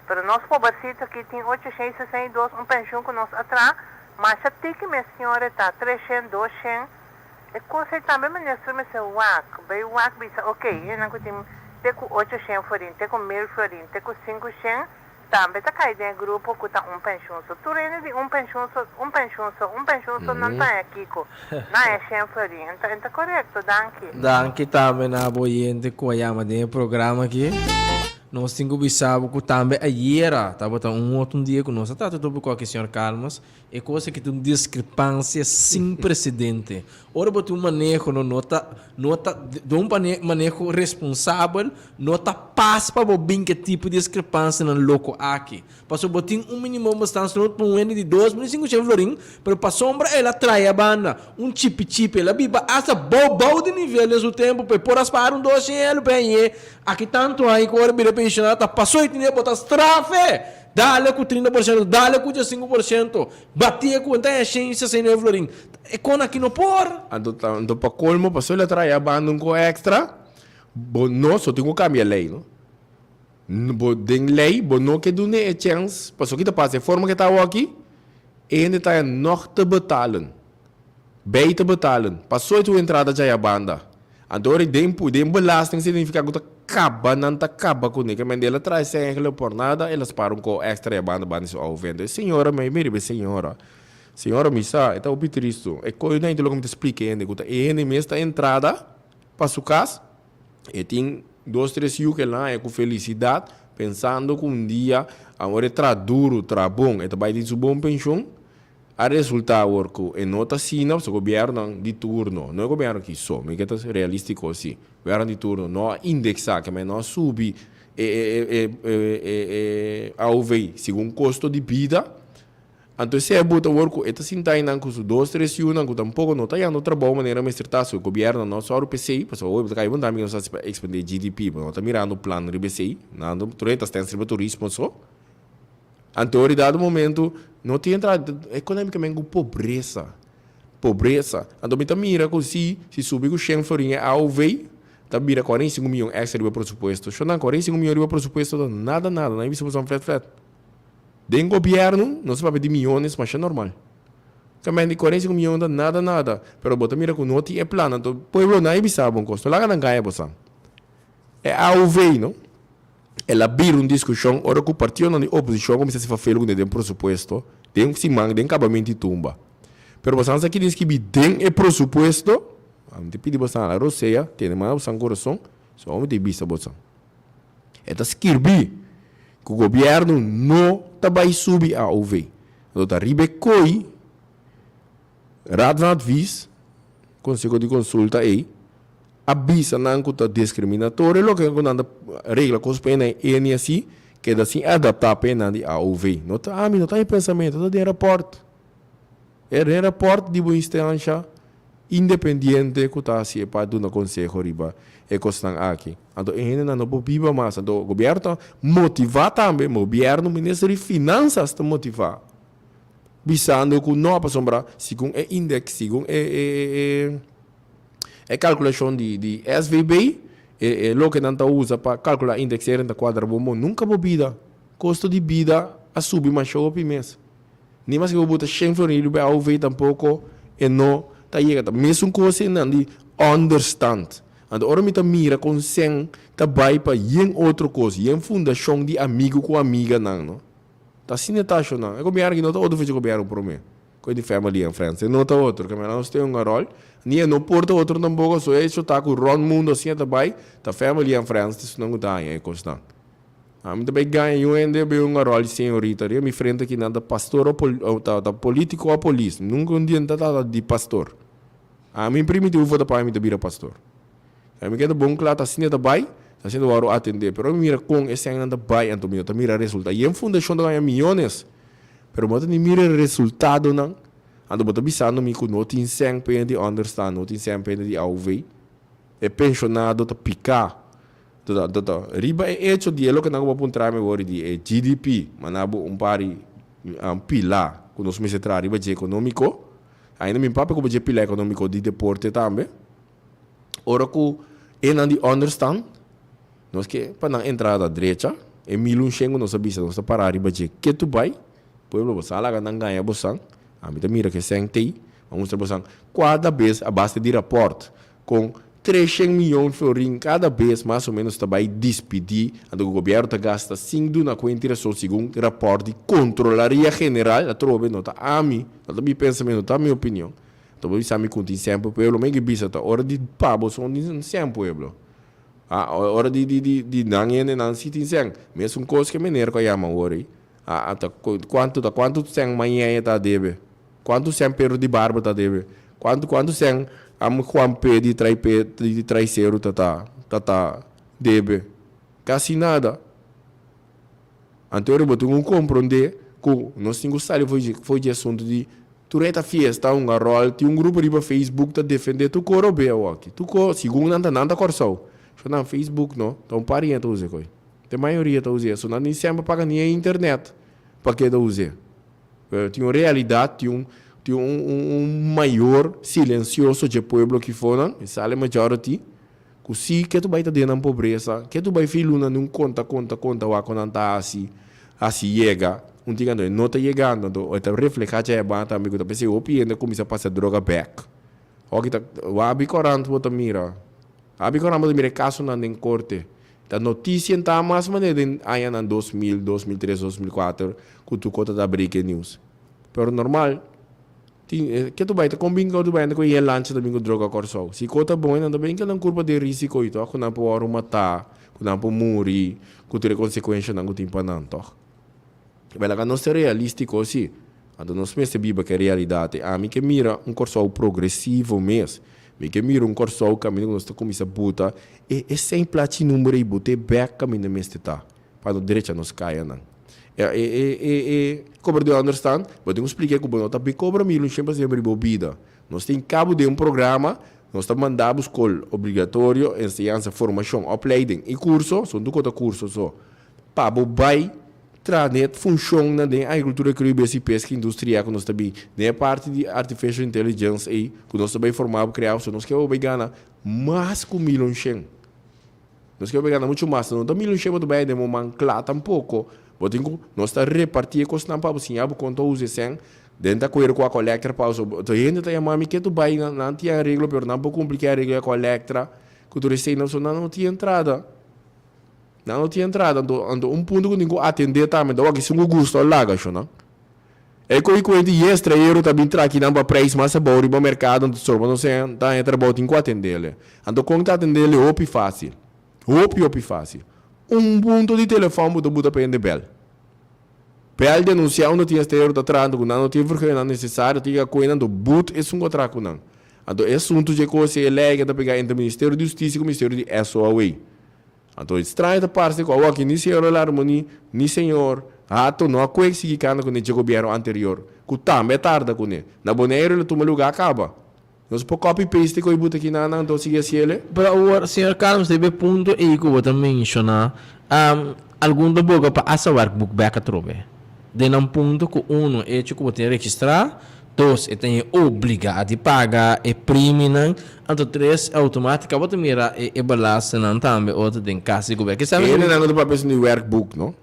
Pero nos pobersitu aki tin 862 un penshun ku nos a traha, masha tiki mes señor e ta, 300, 200. E kos ei tambe minister mester wak, bai wak bisa ok, hendenan ku tin te ku 800 florin, te ku 1000 florin, te ku 500, Tambe ta kai den e grupo ku ta un penshun so. Tur hende di un penshun so, un penshun so, un penshun so nan ta haña kiko? Nan haña shen florin. En ta, en ta korekto? Danki. Danki tambe na bo oyente ku a yama den e programa aki. Nos tin ku bisa bo ku tambe ayera tabata un otro un dia ku nos a trata tópiko aki, señor Calmes. E kos aki ta un diskrepansia sin presedente. Ora bo tin un maneho no no ta no ta den un maneho responsabel no ta pas pa bo bin ku e tipo di diskrepansianan loko aki. Pasobra bo tin un minimum bestaansloon pa un hende di 2500 florin, pero pasobra el a trae a banda un chipi chipi el a biba asta bou bou di nivel den su tempu pa e por a spara un 200 elo pa e hañ'é aki tantu aña ku ora bira penshonado ta paso e tene bo ta straf'é. Dale ku 30%, dale ku 15%, batié ku enta e 169 florin. E kon aki no por. Anto ta anto pa colmo pasobra el a traha e abandon cu extra, bo no so tin cu cambia ley no. Bo den ley bo no ke dune e chens, pasobra ki ta pasa e forma ke ta awo aki, e hende ta nog te betalen. Bij te betalen. Paso e tu entrada djaya banda. Anto ora den pu den belasting significa cu ta caba nan ta caba cu ne. Ke men el a traha esei eigenlijk por nada el a spara un co extra ya banda banda di su ouwe vento. E señora mi mira e señora. Señora mi sa e ta hopi tristo. E coy nan loke mi ta splica hende cu ta e hende mes ta entrada pa su cas. E tin dos tres yu ke el a haña cu felicidad pensando cu un dia awor e traha duro traha bon e ta bay tin su bon pension. A resulta awor cu e no ta asina, pasobra gobiernonan di turno, no e gobierno aki so, mi ke ta realistico si, gobierno di turno no a indexa, ke men no a subi e e e e e AOV segun costo di bida, Anto esei a buta awor ku e ta sinta einan ku su dos tres yunan ku tampoko no ta yando trabou manera mester ta su gobièrnu no sòru p'esei pasobra awor bo ta kai bon tambe ku nos hasi pa ekspandé GDP bo no ta mirando plan riba esei nan tur hende ta stens riba turismo so. Anto ora dado momento no tin entrada economicamente ku pobresa pobresa anto mi ta mira ku si si subi ku shen florin e AOV ta bira 45 miyon extra riba presupuesto shon nan 45 miyon riba presupuesto ta nada nada nan a bisa boso flet flet den gobierno nos ta papia di miyones masha normal ta di 45 miyon ta nada nada pero bo ta mira ku no tin e plan anto pueblo nan a bisa bo un kos no laga nan gaña boso e AOV no. El a bira un diskushon ora ku partidonan di oposishon a kuminsá hasi fafel kuné den presupuesto den siman den kabamento di tumba. Pero bosan sa kiko skibi den e presupuesto? Ami ta pidi bosan ala rosea, tene man na bosan kurason, so mi ta bisa bosan. E ta skirbi ku gobièrnu no ta bai subi AOV. Anto ta riba e koi Raad van Advies, Konseho di Konsulta ei, a bisa nan ku ta diskriminatorio loke ku nan ta regla kos pa e eni asi keda sin adaptá pa e nan di AOV. No ta ami, no ta mi pensamentu, ta den rapòrt. E den rapòrt di bo instansha independiente ku ta hasi e pa duna konseho riba e kosnan aki. Anto e hendenan no por biba mas. Anto gobièrnu ta motivá tambe, gobièrnu, minister di finansas ta motivá bisando ku no pasobra segun e index, segun e e. E kalkulashon di di SVB, e e loke nan ta usa pa kalkulá indexering ta kuadra bon bon. Nunka bo bida, kosto di bida a subi masha hopi mes. Ni maske bo buta shen florin riba e AOV tampoko e no ta yega. Ta mesun kos einan di onderstand. Anto ora mi ta mira kon sèn ta bai pa yen otro kos, yen fundashon di amigu ku amiganan no. Ta asina e ta ashonan. E gobièrnu aki no ta otro fecha gobièrnu promé. Koe di family and friends. E no ta otro. Ke mera nos tin un rol. Ni e no por ta otro tampoco. So e hecho ta ku rond mundo asina ta bai, ta family and friends ta esnan ku ta haña e kosnan. Ami ta bai gaña yu hende bai un rol di señorita. Riba mi frente aki nan ta pastor o pol ta ta politico o polis. Nunca un dia nan ta trata di pastor. Ami primitivo for ta pa mi ta bira pastor. Ami keda bon kla ta asina ta bai, ta asina ta wòrdu atendé. Pero mi mira kon e sènnan ta bai anto mi no ta mira resultado. Yen fundashon ta gaña miyones. Pero bo ta ni mira e resultadonan, anto bo ta bisando mi ku no tin sèn pa hende di ònderstaan, no tin sèn pa hende di AOV. E penshonado ta piká. Ta ta ta riba e echo di e loke nan ku bo a puntra mi awor di e GDP, manda bo un par di pilá ku nos mester traha riba dje ekonómiko. Ainda mi papia ku bo dje pilá ekonómiko di deporte tambe. Ora ku e nan di ònderstaan, nos ke pa nan entrada drecha, e mil un shen ku nos a bisa nos ta pará riba dje ketu bai, pueblo bo sa laga nan gaña bosan, ami ta mira ke sèn tei, a mustra bosan kuada bes a base di rapòrt kon 300 miyon florin kada bes mas o ménos ta bai dispidí, anto ku gobièrnu ta gasta sin duna kuenta i rason segun rapòrt di Kontrolaria General, atrobe no ta ami, no ta mi pensamentu, no ta mi opinion. Ta bo bisa mi ku tin sèn pueblo, mi ke bisa ta ora di pa bo son tin sèn pueblo. A ora di di di di nan hende nan si tin sèn. Mesun kos ke meneer ku a yama awor ei. A ta kuantu ta kuantu sèn mañeña ta debe? Kuantu sèn Pedro di Barba ta debe? Kuantu kuantu sèn am Juan P di trai P di Traiseru ta ta ta ta debe? Kasi nada. Anto ora bo tin ku komprondé ku nos tin ku sali for di for di asuntu di Tur e ta fiesta hunga rol tin un grupo riba Facebook ta defende tur ko robea awaki tur ko segun nan ta nan ta Kòrsou so nan Facebook no ta un par hende ta usa e koi te mayoria ta usa so nan tin semper paga ni e internet pa keda usa pero tin un realidad tin un tin un un mayor silencioso dje pueblo kifo nan e sale majority ku si ke tu bai ta den nan pobresa ke tu bai fi luna nun konta konta konta wak ku nan ta hasi hasi yega un tin anto e no ta yegando anto e ta refleha dje banda tambe ku ta p'esei hopi hende a kuminsá pasa droga bek hoki ta wabi korant bo ta mira wabi korant bo ta mira e kasonan den korte ta notisia ta mas manera den añanan 2000 2003 2004 ku tur kos ta ta breaking news pero normal. Tin, ke tu bai ta kon bin ku tu bai anda ku e lancha ta bin ku droga Kòrsou. Si ko ta bon e nan ta bin ke nan kurpa den risiko i tòg ku nan por wòrdu matá, ku nan por muri, ku tur e konsekuenshanan ku tin pa nan tòg. Bèla ka nos ta realístiko si. Anto nos mester biba ku e realidat ei. Ami ke mira un Kòrsou progresivo mes. Mi ke mira un Kòrsou kaminda ku nos ta kuminsá buta e e sein plachi number ei bot'é bèk kaminda mester ta pa no drecha nos kayanan. E e e e e kobradó a understand, bo tin ku splik'é ku bo no ta bin kobra 1100 pa siempre bo bida. Nos tin kabo den un programa, nos ta manda bo skol obligatorio, enseñansa, formashon, opleiding i kurso, son tur kos ta kurso so, pa bo bai traha den e funshonnan den agrikultura, krio, bes i peska, industria ku nos ta bin den e parti di artificial intelligence ei ku nos ta bai forma bo, krea bo, so nos ke bo bai gana mas ku 1100. Nos ke bai gana muchu mas, no ta 1100 bo ta bai den bo man kla tampoko. Bo tin ku, nos ta reparti e kosnan pa bo siña bo kon ta usa e sèn. Den ta kuer ku Aqualectra pa usa. Bo hende ta yama mi ke tu bai nan, nan tin areglo pero nan por kumpli ke areglo di Aqualectra ku tur esei nan, so nan no tin entrada. Nan no tin entrada, anto anto un punto ku tin ku atendé tambe ta wak esun ku gusta o laga shon nan. E ko'i kuenta i e estrañero ta bin traki nan pa prijs mas abou riba merkado anto sorba nos e ta haña trabou tin ku atendele. Anto kon ta atendele hopi fásil. Hopi hopi fásil. Un punto di telefòn bo ta buta pa hende bèl. Bèl denunsiá unda tin estrañero ta traha anto ku nan no tin e vergunnan nesesario tin ke a kohe nan anto but esun ku a traha ku nan. Anto e asuntu dje kos ei e lei ke ta pega entre Ministerio di Hustisia ku Ministerio di SOAW. Anto e straño ta parse ku awor aki ni señor Larmonie ni señor Hato no a koe sigui kanda kuné dje gobièrnu anterior, ku tambe a tarda kuné. Na Boneiru el a tuma lugá kaba. Nos por copy paste koe buta aki nan anto sigui hasiel. Pero awor, señor Carlos, riba e punto ei ku bo ta menshoná, algun ta boga pa hasta werkboek bèk atrobe. Den nan punto ku uno, echo ku bo tin registrá, Dos, e ta e obligá di paga e priminan. Anto tres, automática bo ta mira e e belastingnan tambe ora ta den kas di gobierno. Kisa mi. Hendenan ku ta papia di werkboek no.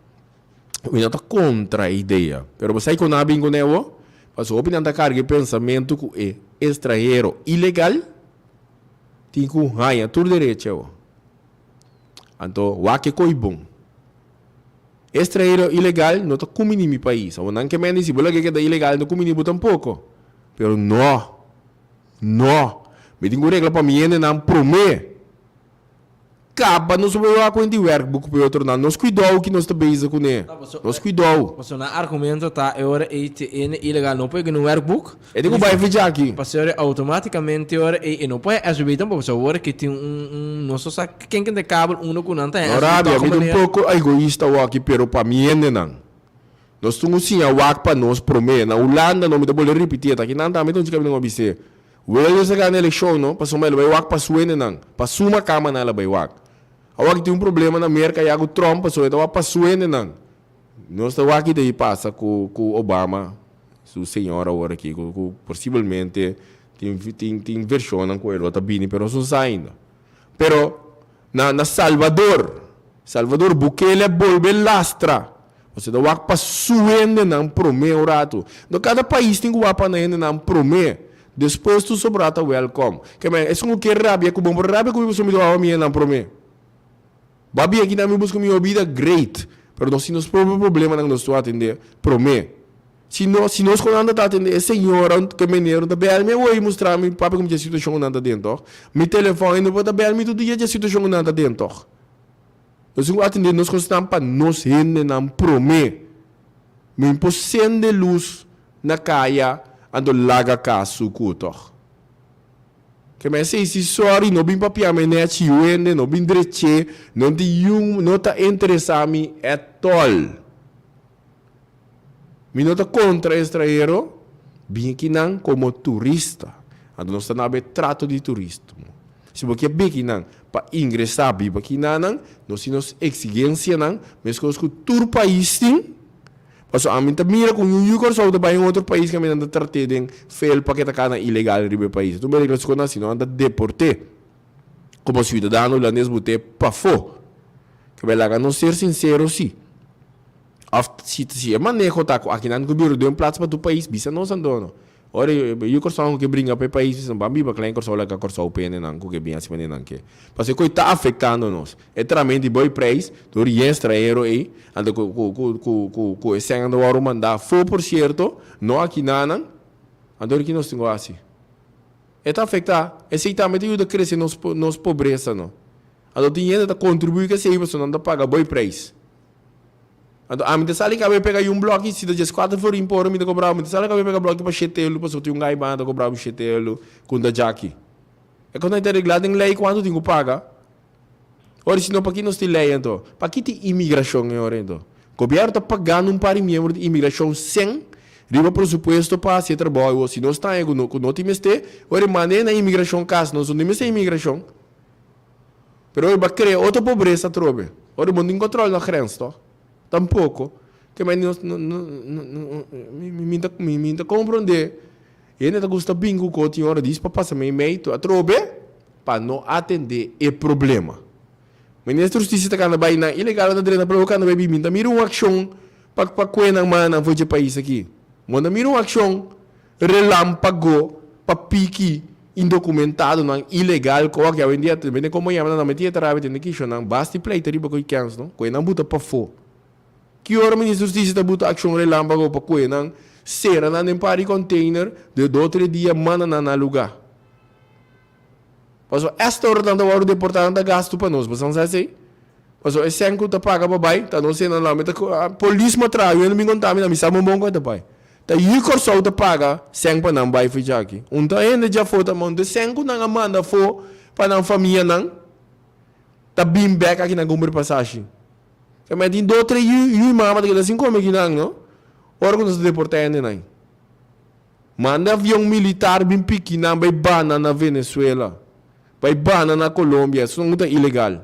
Mi no ta kontra e idea, pero bo sa kiko nan a bin kuné awor? Pasobra hopi nan ta karga e pensamentu ku e estranhero ilegal tin ku haña tur derecho awor. Anto wak e koi bon. Estranhero ilegal no ta kumini mi pais. Awor nan ke mende si bo laga keda ilegal no kumini bo tampoko. Pero no! No! Mi tin ku regla pa mi hendenan prome. Kaba nos por wak ku di werkboek pa e otronan. Nos kuidou ki nos ta bezig kuné. Nos kuidou. Pasobra nan argumento ta e ora ei te hende ilegal no por yega na un werkboek. E tin ku bai ficha aki. Pasobra automaticamente ora ei e no por haña SVB tampoco. Pasobra awor aki tin un un nos no sa ken ken ta e kabel uno ku nan ta haña No SVB rabia, tòg mi ta un manera. poko egoista awor aki pero pa mi hendenan. Nos tin ku siña wak pa nos promé. Na Hulanda no mi ta bolbe ripití et aki nan tambe ta un chika mi tin ku bis'é. Wilders a gana elekshon no pasobra el a bai wak pa su hendenan. Pa su makamanan el a bai wak. Awor aki tin un problema na Merka ya ku Trump pasobra e ta wak pa su hendenan. Nos ta wak ki ta pasa ku ku Obama su señora awor aki ku ku posiblemente tin tin tin vershonnan ku e lo ta bini pero nos no sa ainda. Pero na na Salvador, Salvador Bukele a bolbe lastra. Pasobra ta wak pa su hendenan promé un ratu. No kada pais tin ku wak pa nan hendenan promé. Despues tur sobrá ta wèlkòm. Ke men esun ku kier rabia ku bo, bo rabia ku mi pasobra mi ta wak pa mi hendenan promé. Babia aki nan mi buska mihó bida, great. Pero nos tin nos propio problemanan ku nos tur atendé promé. Si no, si nos ku nan ta atendé e señora ku e meneer ta bel mi awor i mustra mi papia ku dje situashon ku nan ta den tòg. Mi telefòn e no por ta bel mi tur dia dje situashon ku nan ta den tòg. Nos tin ku atendé nos kosnan pa nos hendenan promé. Mi por sende lus na kaya anto laga kas suku tòg. Ke men esei si sorry no bin papia mi nechi yuende no bin dreche no tin yun no ta interesa mi at all mi no ta contra estrahero bin akinan como turista anto nos ta na be trato di turismo si bo ke bin akinan pa ingresa biba akinanan nos tin nos exigencianan mescos cu tur pais tin. Pasobra ami ta mira ku un yu Kòrsou ta bai un otro pais kaminda nan ta trat'é den felpa ke ta kana ilegal riba e pais. Tur regla su konosí, no nan ta deport'é komo siudadano hulandes bot'é pafó. Ke bai laga nos ser sinsero si. Òf si si e maneho ta ku akinan gobierno den plats pa tur pais bisa nos anto no. Ora e yu Kòrsou ku ke bringa pa e pais bisa ban biba klein Kòrsou laga Kòrsou pende nan ku ke bin hasi manera nan ke. Pasobra e kos ta afektando nos. E tramento di boy prijs dor yen stranhero ei anto ku ku ku ku ku ku e sèn ta wòrdu mandá afó por sierto no aki nanan anto ora ki nos tin ku hasi? E ta afektá. Esei tambe ta yuda krese nos nos pobresa no. Anto tin hende ta kontribuí ku esei pasobra nan ta paga boy prijs. Anto ami ta sali kabe pega un bloki, si ta 14 florin por ora mi ta kobra, mi ta sali kabe pega bloki pa shete elu pasobra tin un gai banda ta kobra mi shete elu ku un ta djaki. E kos nan ta regla den lei kuantu tin ku paga. Ora si no paki nos tin lei anto? Paki tin imigrashon e ora anto? Gobièrnu ta pagando un par di miembro di imigrashon sen riba presupuesto pa hasi e trabou awo. Si nos taña ku no ku no tin mester, ora e manda e na imigrashon kas. Nos no tin mester imigrashon. Pero ora bo a krea otro pobresa atrobe. Ora bo no tin kòntròl na grens tòg? Tampoko. Ke mei nos no no mi mi ta mi mi ta komprondé. Hende ta gusta bin ku ko tin ora dis pa pasa mei mei tur atrobe pa no atendé e problema. Minister Hustisia ta kanda bai nan ilegal ta drenta pero kanda bai bin mi ta mira un akshon pa pa kue nan mannan for dje pais aki. Bo ta mira un akshon relampago pa piki indokumentadonan ilegal ku oke awendia depende komo yama nan nan meti e trabia tende kishonan basta di pleita riba ku e kèns no kue nan buta pafó. Ki ora Minister Hustisia ta buta akshon relampago pa kue nan sera nan den par di container de do tres dia manda nan na lugá. Pasobra esta ora nan ta wòrdu deportá nan ta gastu pa nos, boso nan sa esei? Pasobra e sèn ku ta paga pa bai ta nos sèn nan mi ta polis ma traha yu mi konta mi mi sa bon bon ku e ta bai. Ta yu Kòrsou ta paga sèn pa nan bai for djaki. Un ta hende djafó ta manda e sèn ku nan a manda afó pa nan famianan ta bin bèk aki nan kumpra pasashi. Ta mei tin do tres yu yu i mama ta keda sin kome kinan no ora ku nos ta deportá hendenan. Manda avion militar bin piki nan bai bana na Venezuela, bai bana na Colombia, esun ta ilegal,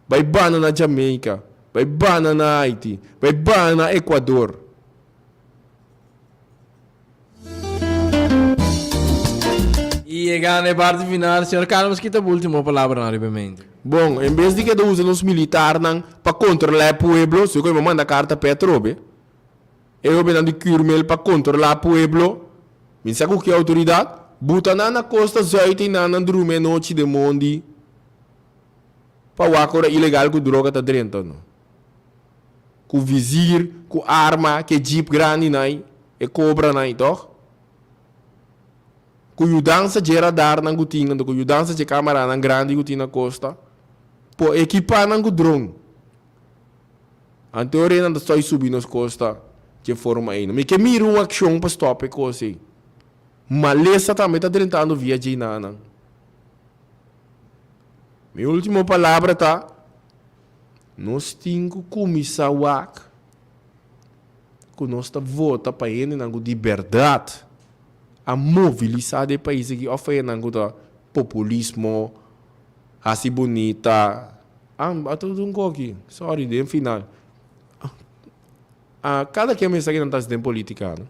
bai bana na Jamaica, bai bana na Haiti, bai bana na Ecuador. Y yega na e parti final, señor Carlos, ki ta bo ultimo palabranan riba e mente? Bon, en bes di keda usa nos militarnan pa controla e pueblo, si cu mi manda carta Petro be. E hobennan di Curmel pa kontrolá pueblo, mi sa ku ki outoridat, buta nan na kosta zùit i nan nan drumi anochi den mondi pa wak ora ilegal ku droga ta drenta no. Ku vizir, ku arma, ku e jeep grandi nan, e kobra nan, tòg? Ku yudansa dje radarnan ku tin, anto ku yudansa dje kameranan grandi ku tin na kosta, por ekipá nan ku dron. Anto e renan ta stoi subi nos kosta dje forma ei. Mi ke mira un akshon pa stòp e kos ei. Malesa tambe ta drentando via dje nanan. Mi ultimo palabra ta, nos tin ku kuminsá wak ku nos ta vota pa hendenan ku di bèrdat a movilisá den e pais aki òf pa hendenan ku ta populismo, hasi bunita. Ah, a ta un koki. Sorry, den final. Ah, kada ken mester kinan ta hasi den politica, no?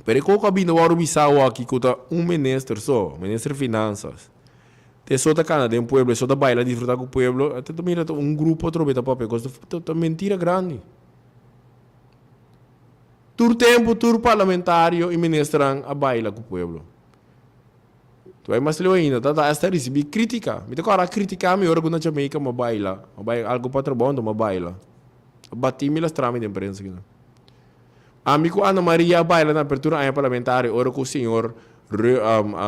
Pero e koko a bini wòrdu bisa awoki ku ta un minister so, minister finansas. Te so ta kana den pueblo, e so ta baila disfruta ku pueblo. Ta mira ta un grupo atrobe ta papia kos. Ta mentira grandi. Tur tempu tur parlamentario i ministernan a baila ku pueblo. Ta bai mas leu ainda, ta ta hasta ricibi critica. Mi ta kòrda a critica mi ora ku na Jamaica mi a baila. Mi a bai algu pa trabou anto mi a baila. A bati mi lastra mi den prensa kinan. Ami ku Ana Maria a baila na apertura aña parlamentario ora ku señor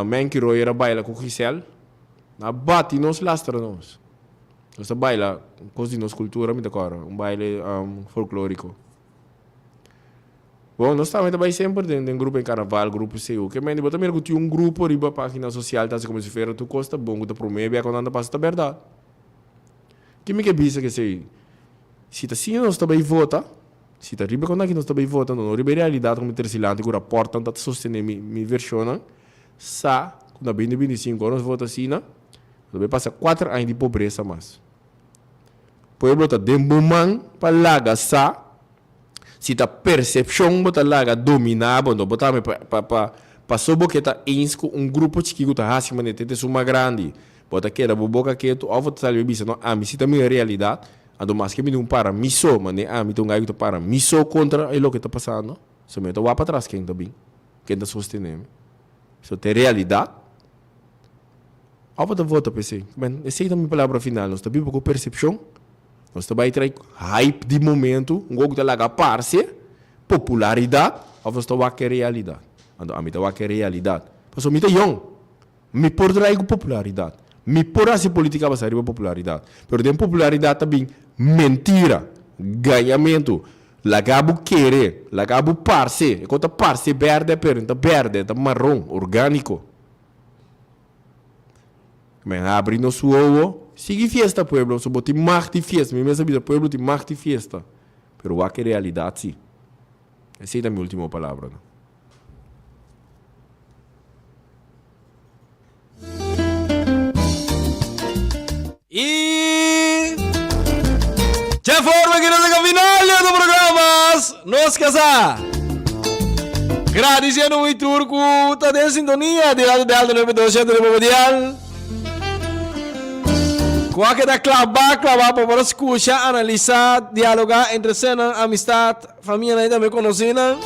Menky Royer a baila ku Giselle. Nan a bati nos lastra nos. Nos ta baila kos di nos kultura mi ta kòrda, un baile folkloriko. Bon, nos tambe ta bai semper den den grupo den karnaval, grupo CU. Ke mende bo ta mira ku tin un grupo riba pagina sosial ta hasi komo si fuera tur kos ta bon, ku ta promé bia ku nan ta pasa ta bèrdat. Ke mi ke bisa kesei? Si ta asina nos ta bai vota, si ta riba kon aki nos ta bai vota, no riba e realidat ku mi trese lanti ku rapòrtnan ta sostené mi mi vershonnan, sa ku na 2025 ora nos vota asina, nos ta bai pasa kuater aña di pobresa mas. Pueblo ta den bo man pa laga sa. Si ta persepshon bo ta laga dominá bo, no bo tambe pa pa pa paso bo ke ta eens ku un grupo chikí ku ta hasi manera te esun mas grandi. Bo ta keda bo boka ketu òf bo ta sali bo bisa no ami si ta mira realidat, anto maske mi tin un para mi so, manera ami ta un gai ku ta para mi so kontra e loke ta pasando, so mi no ta wak patras ken ta bin, ken ta sostené mi. So ta e realidat òf bo ta vota pa esei. Ben, esei ta mi palabra final. Nos ta biba ku persepshon. Nos ta bai trae hype di momento, un goku ta laga parse, popularidad, of nos ta wak e realidad? Anto ami ta wak e realidad. Pasobra mi ta yong. Mi por trae ku popularidad. Mi por hasi politica basa riba popularidad. Pero den popularidad ta bin mentira, gañamentu, laga bo kere, laga bo parse. E kos ta parse berde pero no ta berde, ta maron, organico. Men habri nos wowo. Sigui fiesta pueblo, so bo tin mag di fiesta. Mi mes a bisa pueblo tin mag di fiesta. Pero wak e realidat si. Esei ta mi ultimo palabranan. Y dje forma ki nos a final di otro programa Nos Casá. Gradiciendo un y tur cu ta den sintonia di Radio Delta 92 riba Mundial. Cu a keda claba, claba pa por scucha, analisa, dialoga entre senan, amistad, Famianan y tambe conocinan.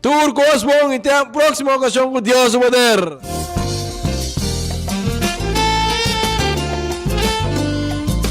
Tur cos bon y te próxima ocasión cu Dios su poder.